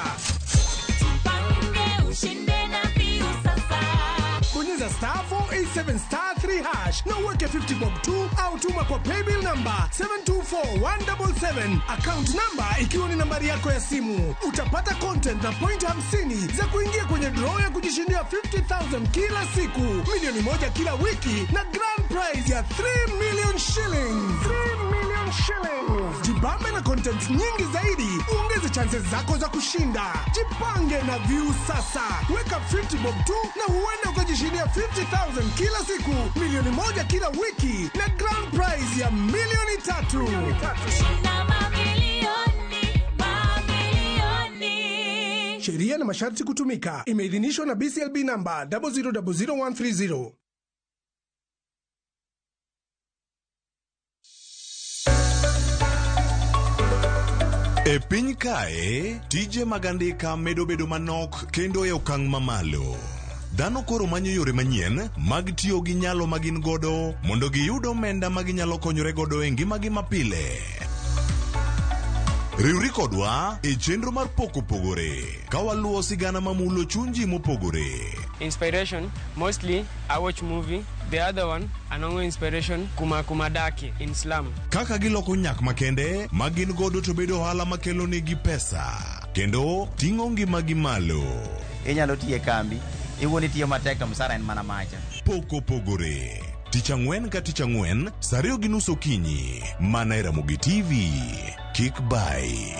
Jipange ushinde na Viusasa. Bonyeza star 487 star 3 hash na uweke 50 bob 2 au tuma kwa paybill number 724177, account number ikiwa ni nambari yako ya simu. Utapata content na point 50 za kuingia kwenye draw ya kujishindia 50,000 kila siku, milioni 1 kila wiki na grand prize ya 3 million shillings. 3 million shillings. Jibambe na content nyingi zaidi, uongeze chances zako za kushinda. Jipange na Viusasa. Weka 50 bob 2 na huenda ukajishindia 50,000 kila siku, milioni 1 kila wiki na grand prize ya milioni 3. Shinda mamilioni, mamilioni. Sheria na masharti kutumika. Imeidhinishwa na BCLB number 0000130. E piny kae, tije mag andika medo bedo manok kendo e okang' mamalo. Dhano koro manyo yore manyien mag tiyo gi nyalo ma gin godo mondo giyud omenda ma ginyalo konyore godo e ngimagi mapile. Riwri kodwa e chenro mar Pok Opogore ka waluwo sigana mamulo chuny ji mopogore. Inspiration, mostly I watch movie. The other one, anongo inspiration kuma kuma daki in slum. Kaka giloko nyak makende ma gin godo to bedo ohala makelo negi pesa kendo ting'o ngimagi malo. Inyalo tiyo e kambi, iwuon itiyo matek to msara en mana macha. Pok Opogore. Tich ang'wen ka tich ang'wen, saa 2:30 okinyi, mana e Ramogi TV. Kik bai.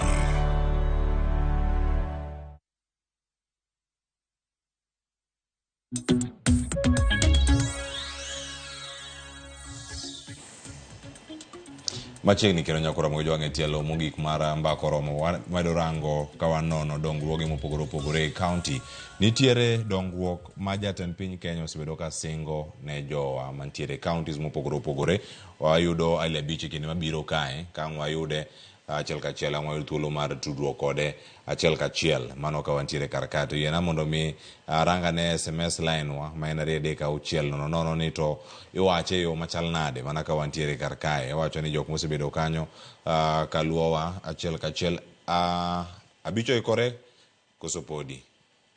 Machiegni kendo nyakora mogo jwang' e tielo mogik mar mbaka oromo wamedo rango ka wanono dongruoge mopogore opogore e kaunti. Nitiere dongruok ma jatend piny Kenya osebedo ka singo ne jowa mantiere e counties mopogore opogore. Wayudo Ali Abich e kinde mabiro kae, ka ang' wayude achiel kachiel, ang' wayud thuolo mar tudruok kode achiel kachiel. Mano ka wantiere kar kae. To yiena mondo mi arang ane SMS line wa ma en 23600 ni to iwache e yo machal nade mana ka wantiere kar kae. Iwacho ni jok mosebedo kanyo kaluowa achiel kachiel. Abich oikore koso podi?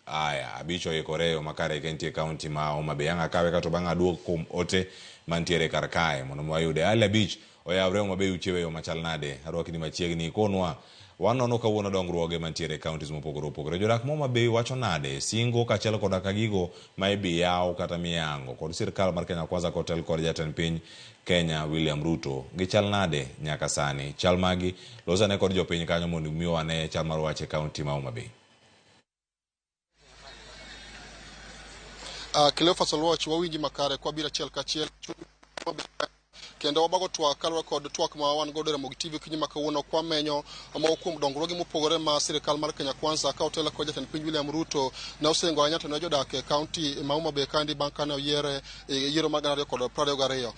Aya, Abich oikore e yo makare ka entie kaunti ma Homa Bay. Ang' akawe kato bang' aduog kuom ote mantiere kar kae mondo mi wayude. Ali Abich oyawre Homa Bay uchiewe yo machal nade? Arwakni machiegni ikonwa. Wanono kawuono dongruoge mantiere e counties mopogore opogore. Jodak ma Homa Bay wacho nade? Singo kaachiel koda ka gigo ma ibi yaw kata miyango kod sirkal mar Kenya Kwanza kotel kod jatend piny Kenya William Ruto. Gichal nade nyaka sani? Chal magi losane kod jopiny kanyo mondo mi wane chal mar wach e county ma Homa Bay. Cleophas Oluoch, wawinji makare kwa biro achiel kachiel kendo wabago twak kaluwore kod twak ma wan godo e Ramogi TV okinyi ma kawuono kwa menyo moko kuom dongruoge mopogore ma sirikal mar Kenya Kwanza ka otelo kod jatend piny William Ruto ne osingo ahinya to ne jodak e kaunti ma Homa Bay kaendi bang' kane oyiere e yiero mar 2022.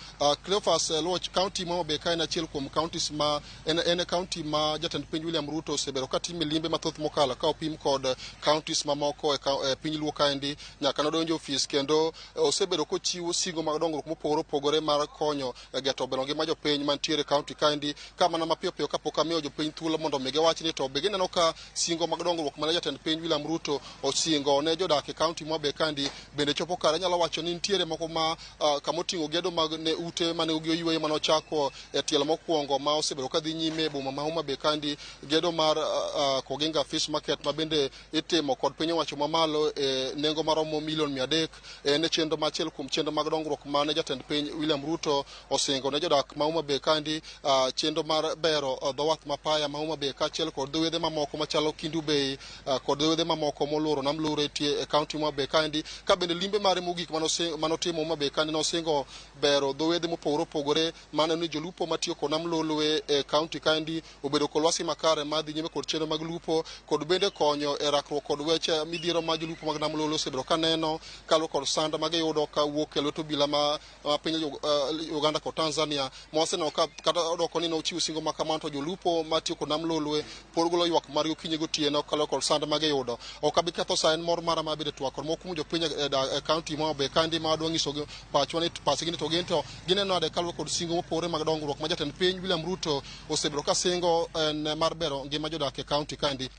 Cleophas Oluoch, kaunti ma Homa Bay ka en achiel kuom counties ma en kaunti ma jatend piny William Ruto osebedo ka timo limbe mathoth mokalo ka opim kod counties mamoko e piny Luo kaendi nyaka nodonjo e ofis kendo osebedo kochiwo singo mag dongruok mopogore opogore mar konyo geto bero ngima jopiny mantiere e kaunti kaendi ka mana mapiyo piyo kapok amiyo jopiny thuolo mondo mi giwach ni to be gineno ka singo mag dongruok mane jatend piny William Ruto osingo ne jodak e kaunti ma Homa Bay kaendi bende chopo kare. Anyalo wacho ni nitiere moko ma kamoting'o gedo mag ne ute mane gi oyweyo mane ochako e tielo mokwongo ma osebedo ka dhi nyime e boma ma Homa Bay kaendi, gedo mar Koginga Fish Market ma bende itimo kod piny owacho mamalo e nengo maromo milion 300 en e chenro ma achiel kuom chenro mag dongruok mane jatend piny William Ruto osingo ne jodak ma Homa Bay kaendi, chenro mar bero dho wath ma Paya ma Homa Bay kaachiel kod dho wedhe mamoko machalo Kindu Bay kod dho wedhe mamoko moluoro nam Lure etie e kaunti ma Homa Bay kaendi. Ka bende limbe mare mogik manotimo Homa Bay kaendi nosingo bero dho wedhe mopogore opogore mane ni jolupo matiyo kod nam Lolwe e kaunti kaendi obedo kod lwasi makare mar dhi nyime kod chenro mag lupo kod bende konyo e rakruok kod weche midhiero ma jolupo mag nam Lolwe osebedo ka neno kaluwore kod sand ma giyudo ka wuok e lwet obila ma piny Uganda kod Tanzania ma waseneno ka kata odoko ni nochiwo singo ma kamano to jolupo matiyo kod nam Lolwe pod golo ywak margi okinyi gotieno kaluwore kod sand ma giyudo. Ok abi ketho sa, en mor mara mar bedo e twak kod moko kuom jopiny e kaunti ma Homa Bay kaendi ma wadwa nyisogi pachwa ni pachgi ni to gin to gineno nade kaluwore kod singo mopogore mag dongruok ma jatend piny William Ruto osebedo ka singo en mar bero ngima jodak e kaunti kaendi.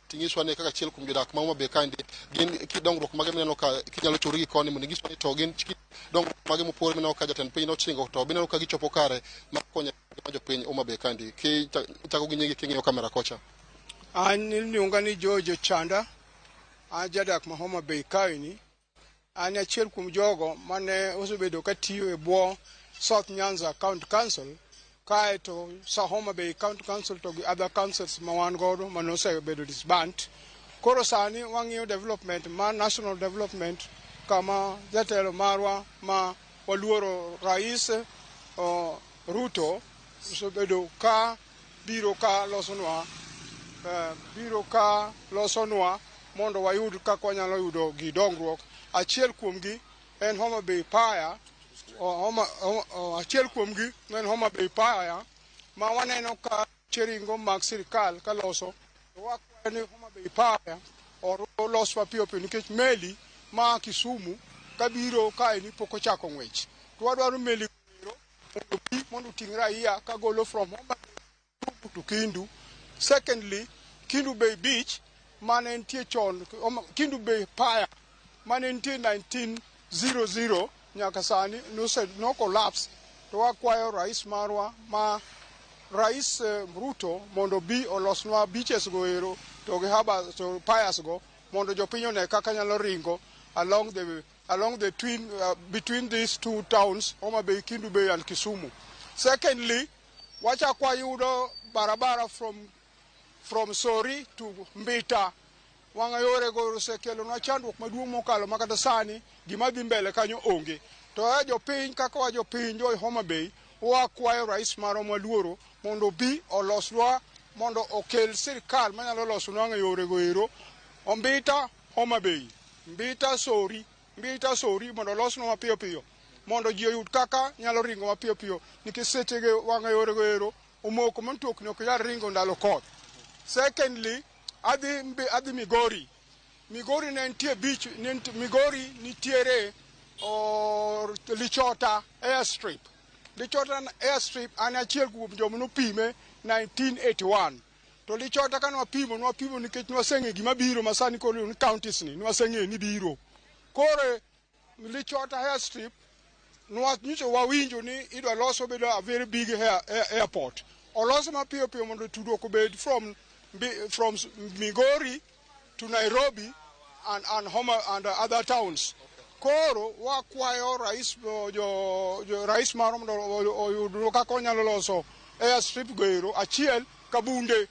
Ting'iswa ni kaka achiel kuom jodak ma Homa Bay kaendi gin kit dongruok mage mineno ka kinyalo chori gi koni mondo ing'iswa ni to gin kit dongruok mage mopogore mineno ka jatend piny nosingo to bineno ka gichopo kare mar konyo ngima jopiny Homa Bay kaendi. Kichako gi nyingi king'iyo kamera kocha. An iluonga ni George Ochanda, an jadak ma Homa Bay kaeni. An achiel kuom jogo mane osebedo ka tiyo e bwo South Nyanza County Council, kaeto sa Homa Bay County Council to gi other councils ma wan godo mane osebedo disband. Koro sani wang'iyo development ma national development kama jatelo marwa ma waluoro Rais Ruto osebedo ka biro ka losonwa biro ka losonwa mondo wayud kaka wanyalo yudo gi dongruok. Achiel kuomgi en Homa Bay Paya, achiel kuomgi en Homa Bay Paya ma waneno ka cheringo mag sirikal ka loso. To wakwayo ni Homa Bay Paya olos mapiyo piyo nikech meli ma Kisumu kabiro kaeni pok ochako ng'wech. To wadwaro meli ero mondo bi mondo oting' raia kagolo from Homa Bay to Kindu. Secondly, Kindu Bay Beach mane nitie chon, Kindu Bay Pier mane nitie 1900 nyaka sani no collapse. To wakwayo rais marwa ma Rais Ruto mondo bi olosnwa beaches go ero to gi harbor to piers go mondo jopiny one kaka nyalo ringo along the twin between these two towns, Homa Bay, Kindu Bay and Kisumu. Secondly, wachak wayudo barabara from Sori to Mbita. Wang'a yore go osekelonwa chandruok maduong' mokalo ma kata sani gima dhi mbele kanyo onge. To e jopiny kaka wa jopiny jo Homa Bay wakwayo rais marwa mwaluoro mondo obi olosnwa, mondo okel sirikal manyalo losonwa wang'a yore go ero Ombita Homa Bay, Mbita Sori, Mbita Sori, mondo olosnwa mapiyo piyo mondo ji oyud kaka nyalo ringo mapiyo piyo, nikech sechege wang'a yore go ero omoko ma mtokni ok nyal ringo ndalo koth. Secondly, adhi Migori. Migori ne nitie beach, ne nitie, Migori nitiere Lichota airstrip. Lichota airstrip, an achiel kuom joma nopime 1981. To Lichota ka nwapimo, nwapimo nikech nwaseng'e gima biro ma sani koro ni counties ni nwaseng'e ni biro. Koro Lichota airstrip nyocha wawinjo ni idwa los obedo a very big airport. Olose mapiyo piyo mondo tudruok obed from Migori to Nairobi and Homa and other towns. Koro wakwayo rais jo rais marwa mondo oyud kaka onyalo loso airstrip go ero achiel. Kabunde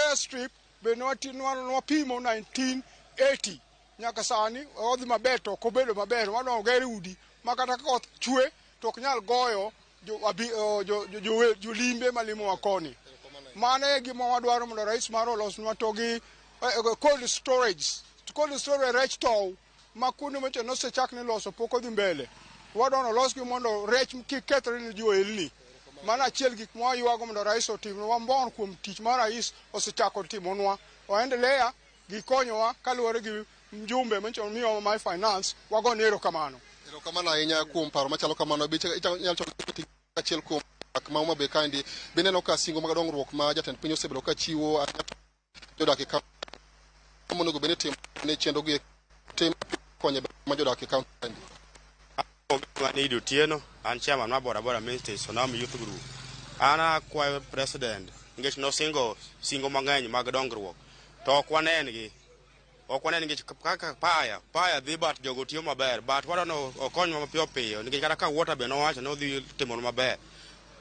airstrip be nwapimo 1980 nyaka sani odhi maber, to ok obedo maber. Wadwa oger udi ma kata ka koth chwe to ok nyal goyo jolimbe malimowa koni. Mano e gima wadwaro mondo rais marwa olosnwa. To gi cold storage, cold storage rech tow ma kuonde mocho nosechak ni loso pok odhi mbele. Wadwa ni olosgi mondo rech kik kethre ne johelni. Mano achiel gik ma waywago mondo rais otimnwa. Wamor kuom tich ma rais osechako timonwa, oendelea gi konyowa kaluwore gi mjumbe manyicho miyowa mar finance. Wagone erokamano. Erokamano ahinya kuom paro machalo kamano. Be inyalo chako achiel kuom ma Homa Bay kaendi, bineno ka singo mag dongruok ma jatend piny osebedo ka chiwo ahinya jodak e kaunti monego bed ni timo ne chenro gi tim konyo ma jodak e kaunti kaendi? An Otieno, an chairman mar Boda Boda Ministry Sonam Youth Group. An akwayo president nikech nosingo singo mang'eny mag dongruok to ok wanen gi ok wanen nikech kaka paya dhi but jogo tiyo maber, but wadwa ni okonywa mapiyo piyo nikech kata ka water be nowacho ni odhi timonwa maber.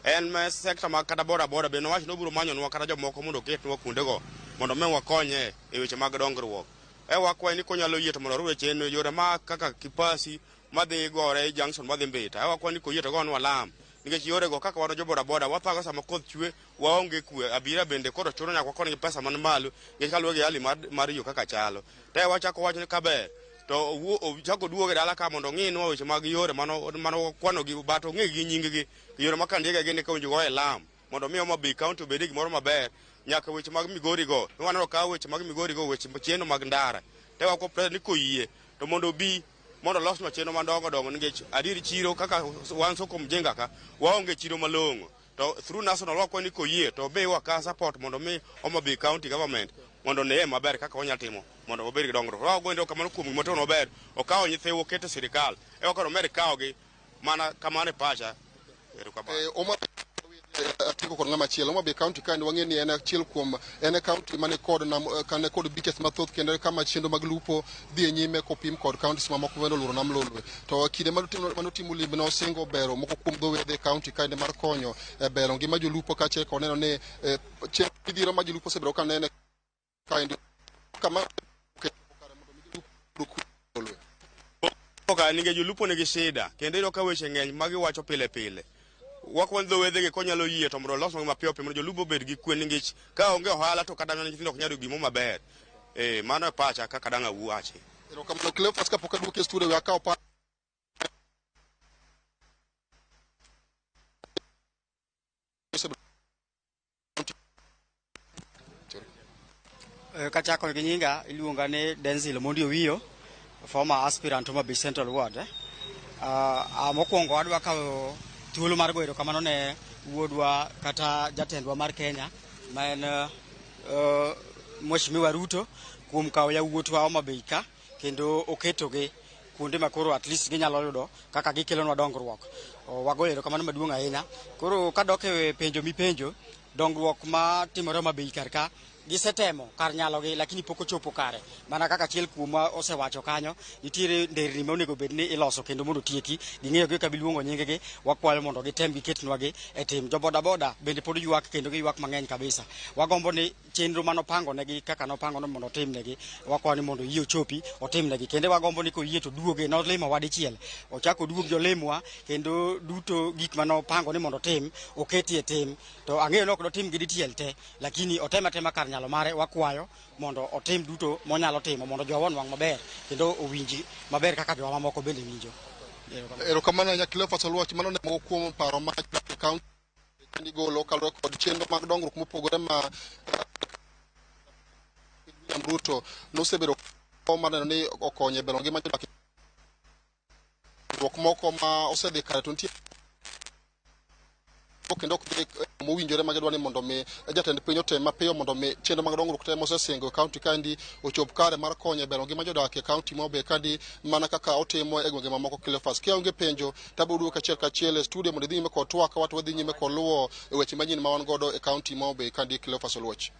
En me sector mag kata boda boda be nowacho ni obiro manyonwa kata jomoko mondo oketnwa kuondego mondo mi wakonye e weche mag dongruok. E wakwaye ni konyalo yie to mondo oru weche yore ma kaka Kipasi madhi gore junction madhi Mbita. E wakwaye ni koyie to gonwa lam nikech yorego kaka wan jo boda boda wathago sama koth chwe, waonge kwe. Abiria bende koro chuno nyaka wakon gi pesa man malo nikech kaluwore gi hali mar yo kaka chalo. Te wachako wacho ni kaber to ochako oduogo e dala ka mondo ong'inwa weche mag yore mano kwano gi but ong'e gi nying gi yore ma kandiega gini ka owinjo goye lam mondo mi Homa Bay county obed gimoro maber. Nyaka weche mag Migori go waneno ka weche mag Migori go, weche chenro mag ndara te wako president ni koyie to mondo obi mondo olosnwa chenro madongo dongo nikech adier chiro kaka wan soko mjenga ka waonge chiro malong'o. To through national wakwayo ni koyie to omiwa ka support mondo mi Homa Bay county government mondo oneye maber kaka wanyalo timo mondo wabed gi dongruok. Wago erokamano kuom gima otimo maber, okawo nyithiwa oketo e sirikal e wakoro omed kawogi mana kamano e pacha. Erokamano. Homa atieko kod ng'ama chielo. Homa Bay County kaendi wang'e ni en achiel kuom en e county mane kod nam, kane kod beaches mathoth kendo kama chenro mag lupo dhi e nyime kopim kod counties mamoko mane oluoro nam Lolwe. To kinde manotimo limbe nosingo bero moko kuom dho wedhe e county kaendi mar konyo e bero ngima jolupo kaachiel kod neno ni chenro midhiero ma jolupo osebedo ka nene kaendi kama kare mondo mi jolupo Lolwe. Ka nikech jolupo nigi shida kendo iyudo ka weche ng'eny ma giwacho pile pile. Wakwan dho wedhegi konyalo yie to mondo olosnwa mapiyo piyo mondo jolupo obed gi kwe nikech ka onge ohala to kata mana nyithindo ok nyal yudo gimoro maber. Mano e pacha kaka dang' awachi. Erokamano Cleophas, kapok aduoki e studio we akaw pa Kachako gi nyinga iluonga ni Denzil Omondi Owiyo. former aspirant Homa Bay Central Ward. Mokwongo adwa kawo thuolo mar goyo erokamano ne wuodwa kata jatendwa mar Kenya ma en Mheshimiwa Ruto kuom kawo yawuotwa Homa Bay ka kendo oketogi kuonde ma koro at least ginyalo yudo kaka gikelonwa dongruok. Wagoyo erokamano maduong' ahinya. Koro kadok e penjo mipenjo, dongruok ma timore Homa Bay kar ka gisetemo kar nyalogi lakini pok ochopo kare. Mana kaka achiel kuomwa osewacho kanyo, nitiere nderni ma onego bed ni iloso kendo mondo otieki. Ging'eyo gi kabiluongo nying gi, wakwayo mondo gitem giketnwa gi e tim. Jo bodaboda bende pod ywak kendo giywak mang'eny kabisa. Wagombo ni chenro manopango negi kaka nopango ni mondo otimnegi, wakwayo ni mondo oyie ochopi otimnegi. Kendo wagombo ni koyie to duoge, nolimowa dichiel, ochak oduog jolimwa kendo duto gik manopango ni mondo otim oketi e tim. To ang'eyo ni ok dotim gi dichiel te, lakini otem atema kar nyalo mare. Wakwayo mondo otim duto monyalo timo mondo jowa onwang' maber kendo owinji maber kaka jowa mamoko bende winjo. Erokamano ahinya Cleophas Oluoch, mano ne moko kuom paro ma jodak e kaunti kandi golo kaluwore kod chenro mag dongruok mopogore ma William Ruto nosebedo mar neno ni okonyo e bero ngima jodak. Dongruok moko ma osedhi kare to nitie kendo ok dhi mowinjore ma gidwa ni mondo mi jatend piny otem mapiyo mondo mi chenro mag dongruok te mosesingo e kaunti kaendi ochop kare mar konyo e bero ngima jodak e kaunti ma Homa Bay kandi mana kaka otimo e gwenge mamoko. Cleophas, ka onge penjo to abiro duogo achiel kachiel e studio mondo idhi nyime kod twak ka wadhi nyime kod luwo weche manyien ma wan godo e kaunti ma Homa Bay kandi. Cleophas Oluoch.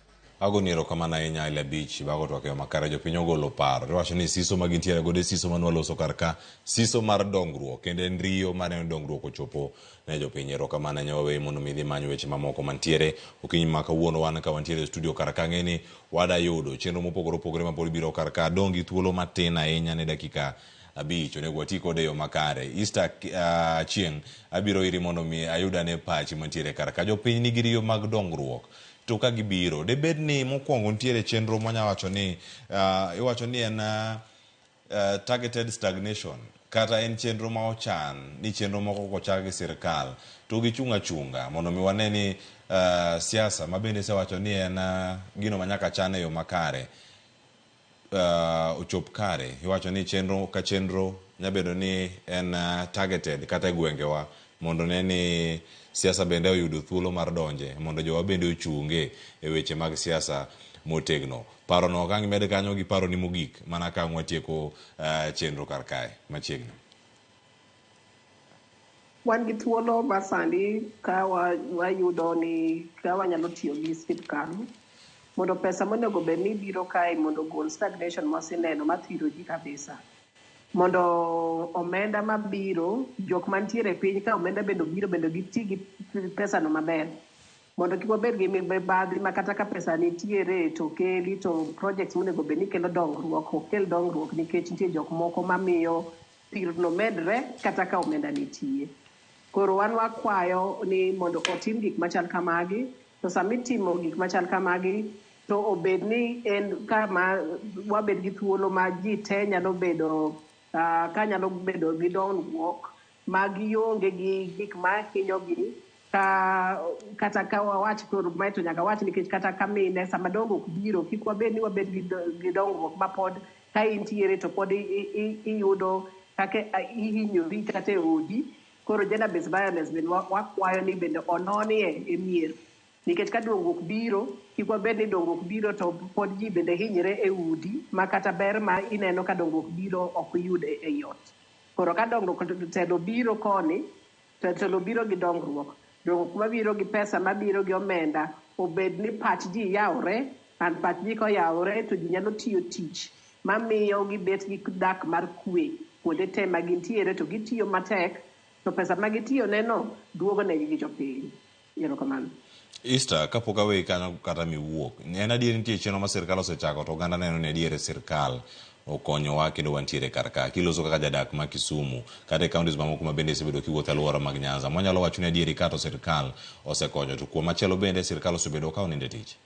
Agoni erokamano ahinya ile abich bago twak e yo makare. Jopiny ogolo paro tiwacho ni siso ma gintiere godo e siso manwaloso kar ka siso mar dongruok kendo en riyo mar neno dongruok ochopo ne jopiny. Erokamano ahinya, waweyi mondo mi idhi many weche mamoko mantiere okinyi ma kawuono. Wan ka wantiere e studio kar ka, ng'e ni wada yudo chenro mopogore opogore mapod biro kar ka. Adong' gi thuolo matin ahinya ne dakika 5, onego wati kode e yo makare. Easter chieng' abiro iri mondo mi ayud ane pachi mantiere kar ka. Jopiny nigi riyo mag dongruok to ka gibiro debed ni mokwongo nitiere chenro mwanya wacho ni iwacho ni en targeted stagnation kata en chenro ma ochan ni chenro moko kochak gi sirkal to gichung' achunga mondo mi wane ni siasa ma bende isewacho ni en gino ma nyaka chan e yo makare ochop kare. Iwacho ni chenro ka chenro nyabedo ni en targeted kata e gwengewa mondo ne ni siasa bende oyudo thuolo mar donje mondo jowa bende ochunge e weche mag siasa motegno. Parono ok ang' imed kanyo gi paroni mogik mana ka ang' watieko chenro kar kae machiegni. Wan gi thuolo ma sani ka wayudo ni ka wanyalo tiyo gi sirkal mondo pesa monego bed ni biro kae mondo ogol stagnation mwaseneno mathiro ji kabisa. Mondo omenda mabiro, jok mantiere e piny ka omenda bende obiro bende giti gi pesano maber. Mondo kik wabed gi mibadhi ma kata ka pesa nitiere to keli to projects monego bed ni kelo dongruok ok kel dongruok nikech nitie jok moko mamiyo thirno medre kata ka omenda nitie. Koro wan wakwayo ni mondo otim gik machal kamagi, to sama itimo gik machal kamagi to obed ni en kama wabed gi thuolo ma ji te nyalo bedo ka nyalo bedo gi dongruok ma gionge gi gik ma hinyogi ka kata ka wawach koro mae to nyaka wach nikech kata ka mine sama dongruok biro kik wabed ni wabed gi dongruok ma pod ka intiere to pod iyudo kaka ihinyori kata e odi. Koro gender based violence bende wakwayo ni bende ononie e mier nikech ka dongruok biro kik wabed ni dongruok biro to pod ji bende hinyre e udi ma kata ber ma ineno ka dongruok biro ok yud e ot. Koro ka dongruok telo biro koni to telo biro gi dongruok, dongruok mabiro gi pesa mabiro gi omenda obed ni pach ji yawre and pach ji koyawre to ji nyalo tiyo tich mamiyo gibet gi dak mar kwe kuonde te ma gintiere to gitiyo matek to pesa ma gitiyo neno duogo negi gi jopiny. Erokamano. Easter, kapok aweyi kanyo kata miwuok, en adier nitie chenro ma sirkal osechako to oganda neno ni adier sirkal okonyowa kendo wantiere kar ka. Kiloso kaka jadak ma Kisumu kata e counties mamoko ma bende isebedo kiwuotho e alwora mag Nyanza, mwanyalo wacho ni adieri ka to sirkal osekonyo to kuom machielo bende sirkal osebedo ka onindo e tich.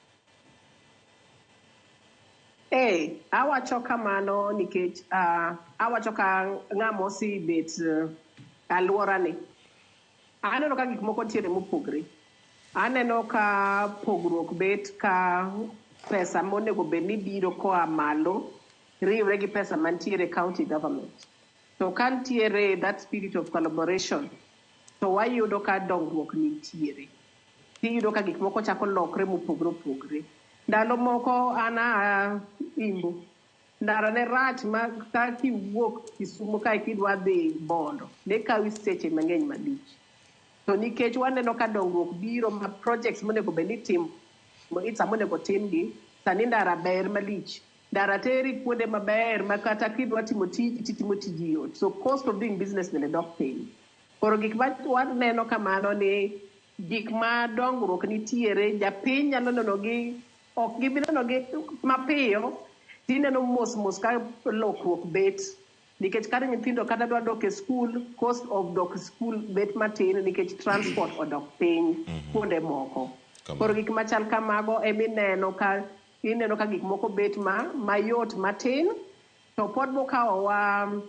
Ee, awacho kamano nikech awacho ka ng'ama osebet alworani. Aneno ka gik moko nitiere mopogre. Aneno ka pogruok bet ka pesa monego bed ni biro koa malo riwre gi pesa mantiere county government. To ka ntiere that spirit of collaboration, to wayudo ka dongruok nitiere. Tiyudo ka gik moko chako lokre mopogore opogore. Ndalo moko an aa Imbo, ndara ne rach ma ka kiwuok Kisumo kae kidwa dhi Bondo, ne kawi seche mang'eny malich. To nikech waneno ka dongruok biro ma projects monego bed ni itimo, sama onego timgi, sani ndara ber malich. Ndara teri kuonde maber ma kata kidwa timo tiji titimo tiji yot. So cost of doing business bende dok piny. Koro gik ma waneno kamano ni gik ma dongruok nitiere, japiny nyalo neno gi, ok gibi neno gi mapiyo, tineno mos mos ka lokruok bet. Nikech kata nyithindo kata dwa dok e skul, cost of dok e skul bet matin nikech transport odok piny kuonde moko. Koro gik machal kamago emineno ka ineno ka gik moko bet ma mayot matin, to pod bokawowa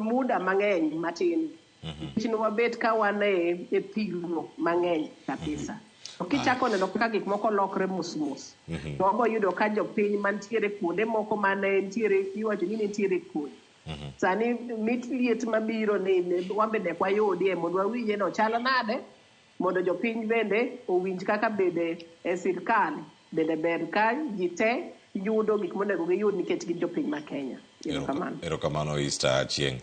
muda mang'eny matin. Nikech wabet ka wan e thirno mang'eny kabisa. To kichako neno kaka gik moko lokre mos mos, to wabo yudo ka jopiny mantiere kuonde moko mane nitiere iwacho ni nitiere kwe. Sani mit liet mabiro ni wan bende ok wayudie mondo wawinje ni ochalo nade, mondo jopiny bende owinj kaka bede e sirkal bende ber ka ji te yudo gik monego giyud nikech gin jopiny ma Kenya. Erokamano. Erokamano Easter Achieng'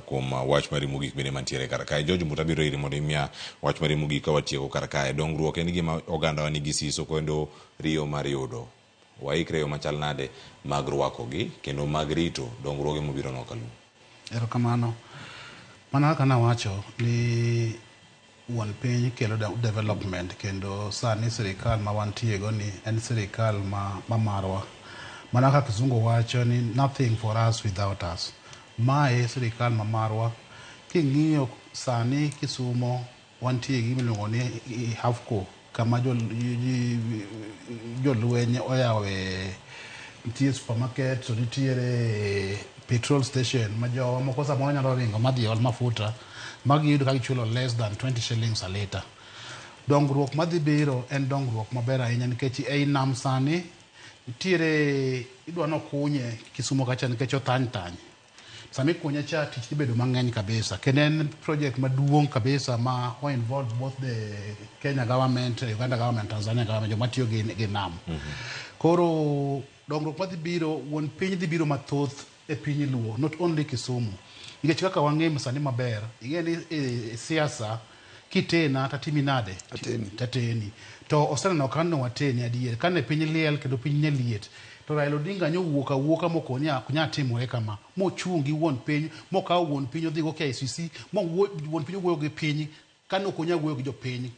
kuom wach mari mogik bende mantiere kar kae. George Mbuta biro iri mondo imiya wach mari mogik ka watieko kar kae. Dongruok en gima ogandawa nigi siso kendo riyo mar yudo. Waikre yo machal nade mag rwakogi kendo mag rito dongruoge mobiro no kaluo. Erokamano. Mana kaka nawacho ni wuon piny kelo development kendo sani sirikal ma wantie go ni en sirikal ma marwa. Mana kaka kizungu wacho ni nothing for us without us. Mae sirikal ma marwa. King'iyo sani Kisumo wantie gi gima iluongo ni HAFCO kama jolweny oyawe, nitie supermarket to nitiere petrol station ma jowa moko samoro nyalo ringo madhi ol mafuta ma giyudo ka gichulo less than 20 shillings a liter. Dongruok madhi biro en dongruok maber ahinya nikech ei nam sani nitiere idwa nokunye Kisumo kacha nikech othany thany. Sama ikunye cha tich dhi bedo mang'eny kabisa kendo en project maduong' kabisa ma o involve both the Kenya government, Uganda government, Tanzania government joma tiyo gi nam. Koro dongruok madhi biro wuon piny dhi biro mathoth e piny Luo, not only Kisumu. Nikech kaka wang'eyo sani maber, ing'e ni e siasa kitena tatimi nade? Ateni. Tateni. To oseneno ka ne wateni adier, kane piny liel kendo piny ne liet. To Raila Odinga nyowuok awuoka mokoni ok nyal timore kama. Mochung' gi wuon piny, mokawo wuon piny odhigo KICC, mo wuon piny owuoyo gi piny, kane ok onyal wuoyo gi jopiny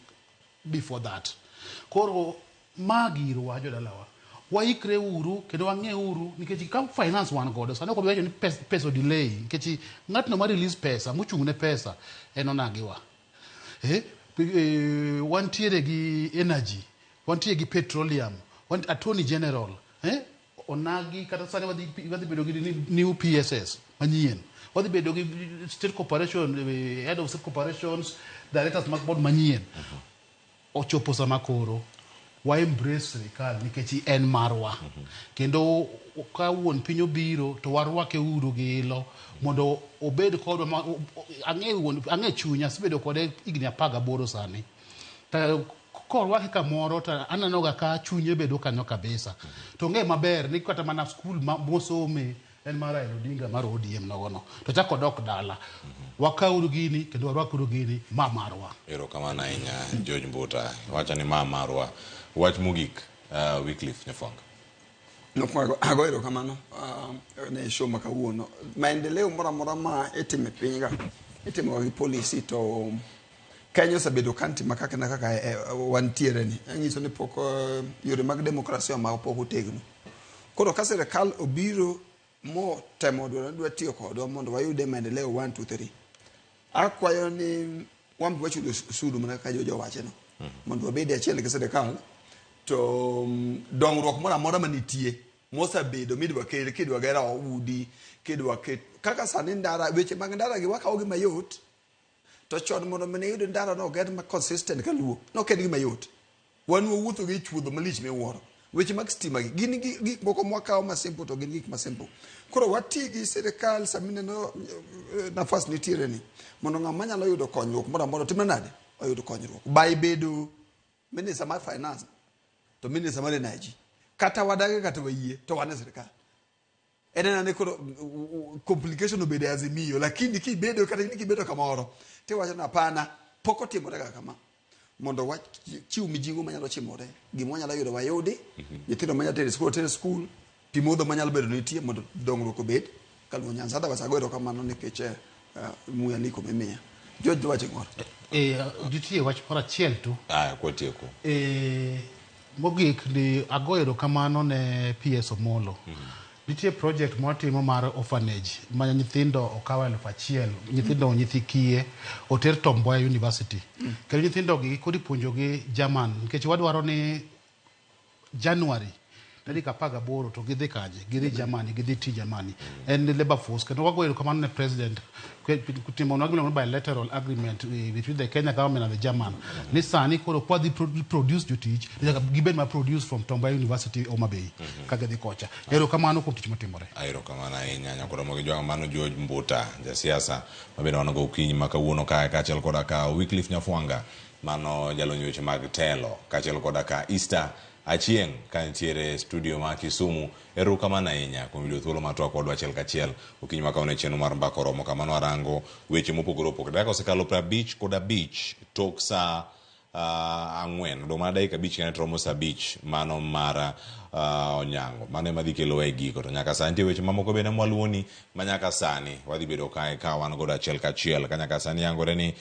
before that. Koro ma girwa jodalawa. Waikre uru kendo wang'e uru nikech ka finance wan godo sani ok obi wacho ni pesa delay nikech ng'atno ma release pesa mochung' ne pesa en onagiwa. Wantiere gi energy, wantiere gi petroleum, attorney general, onagi kata sani wadhi bedo gi new PSS manyien. Wadhi bedo gi state corporation, head of state corporations, directors mag board manyien. Ochopo sama koro wa embrace sirikal nikech en marwa. Kendo ka wuon piny obiro to warwake uru gi ilo mondo obed kodwa. Ang'e chunya, asebedo kode higni 18 sani. To korwake kamoro to aneno ga ka chunye bedo kanyo kabisa. To ng'e maber ni kata mana skul mosome en mar Raila Odinga mar ODM nogono. To chako odok dala. Wakauru gini kendo warwakuru gini ma marwa. Erokamano ahinya George Mbuta. Wacho ni ma marwa. Wach mogik Wycliffe Nyafwanga. Nokwongo ago erokamano ne show ma kawuono. Maendeleo moro amora ma itimo e piny ka itimo gi policy to Kenya osebedo country ma kaka na kaka wantiere ni. Nyiso ni pok yore mag demokrasia ma pok otegno. Koro ka sirikal obiro mo temo dwaro dwa tiyo kodwa mondo wayude maendeleo 1 2 3. Akwayo ni wan be wachulo osuru mana kaka jojo wache no. Mondo wabed achiel gi sirikal to dongruok moro amora manitie mosebedo midwa kel kidwa gero udi kidwa ket kaka sani ndara weche mag ndara gi wakawo gi mayot to chon mondo mane iyud ndara no oger ma consistent kaluo noken gi mayot. Wan wawuotho gi chuodho malich miwuoro. Weche mag stima gi gin gik moko mwakawo ma simple to gin gik ma simple. Koro wati gi sirikal sama ineno nafas nitiere ni mondo ng'ama nyalo yudo konyruok moro amora otimre nade oyud konyruok. By bedo minister mar finance to minister mar energy kata wadage kata wayie to wan e sirikal. En ena ni koro complication obedo e Azimio, lakini kibedo kata in kibedo kamoro tiwacho ni hapana pok otimore kaka kama mondo wachiw mijingo manyalo timore gima wanyalo yudo wayudi nyithindo manyalo tero e skul oter e skul pi modho manyalo bedo nitie mondo dongruok obed kaluwo Nyanza. Otherwise ago erokamano nikech muya liko mimiya. George dwa wacho gimoro? Nitie wach moro achiel tu. Aya, kwatieko. Mogik ni ago erokamano ne PS Omolo. Nitie project mwatimo mar orphanage ma nyithindo okaw 1000 nyithindo nyithi kiye oter Tom Mboya University. Kendo nyithindo gi koro ipuonjogi German nikech wadwaro ni January tarik 18 to gidhi kanye? Gidhi Germany, gidhi ti Germany. En labor force kendo wago erokamano ne president timonwa gimiluongo ni bilateral agreement between the Kenya government and the German. Ni sani koro kwadhi produce jotich nyaka gibed ma produce from Tom Mboya University Homa Bay ka gidhi kocha. Erokamano kuom tich motimore. Erokamano ahinya nyakoro mogi jwang' mano George Mbuta jasiasa mabende wan go okinyi ma kawuono kae kaachiel koda ka Wycliffe Nyafwanga mano jalony weche mag telo kaachiel koda ka Easter Achieng' ka nitiere studio ma Kisumu. Erokamano ahinya kuom yudo thuolo mar twak kodwa achiel kachiel okinyi ma kawuono e chenro mar Mbaka Oromo kama nwarango weche mopogore opogore. Dakika osekalo 55 tok saa 4 odong' mana dakika 5 kende to romo saa 5 mano mar onyango. Mano ema dhi kelowa e giko to nyaka sani nitie weche mamoko bende mwaluwoni ma nyaka sani wadhi bedo kae ka wan godo achiel kachiel ka nyaka sani yangore ni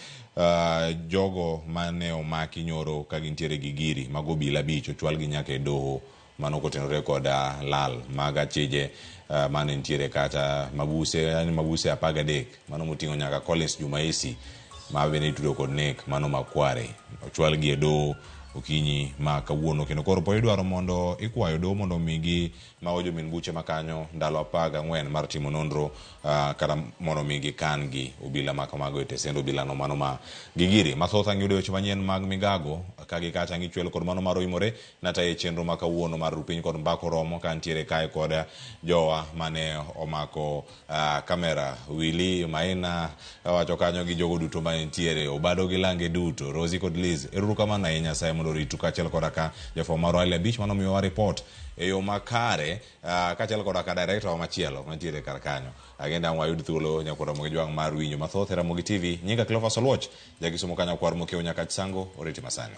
jogo mane omaki nyoro ka gintiere gi giri mag obila 5 ochwalgi nyaka e doho mano kotenore kod lal mag achije mane nitiere kata mabuse yani mabuse 13 mano moting'o nyaka Collins Jumaisi ma bende itudo kod nek mano makware ochwalgi e doho okinyi ma kawuono kendo koro pod idwaro mondo ikwayo doho mondo omigi mago jomin buche makanyo ndalo 14 mar timo nonro kata mondo mi gikan gi obila ma kamago e tesend obila no mano ma gigiri mathoth ang' yudo weche manyien mag migago ka gi kacha ang' ichwel kod mano mar oimore nataye chenro ma kawuono mar rupiny kod mbaka oromo ka nitiere kae kod jowa mane omako kamera Willy Maina wacho kanyo gi jogo duto mane nitiere Obado gi Lange duto Rosie kod Liz erokamano ahinya Nyasaye mondo oritu kaachiel koda ka jafwambo marwa Ali Abich mano miyowa report e yo makare kaachiel koda ka director wa machielo mantiere kar kanyo. Agenda ang' wayud thuolo nyakwar Ramogi Jwang' mar winjo mathoth e Ramogi TV. Nyinga Cleophas Oluoch, jakisumo kanyo kwar mokiewo Nyakach Sango, oriti masani.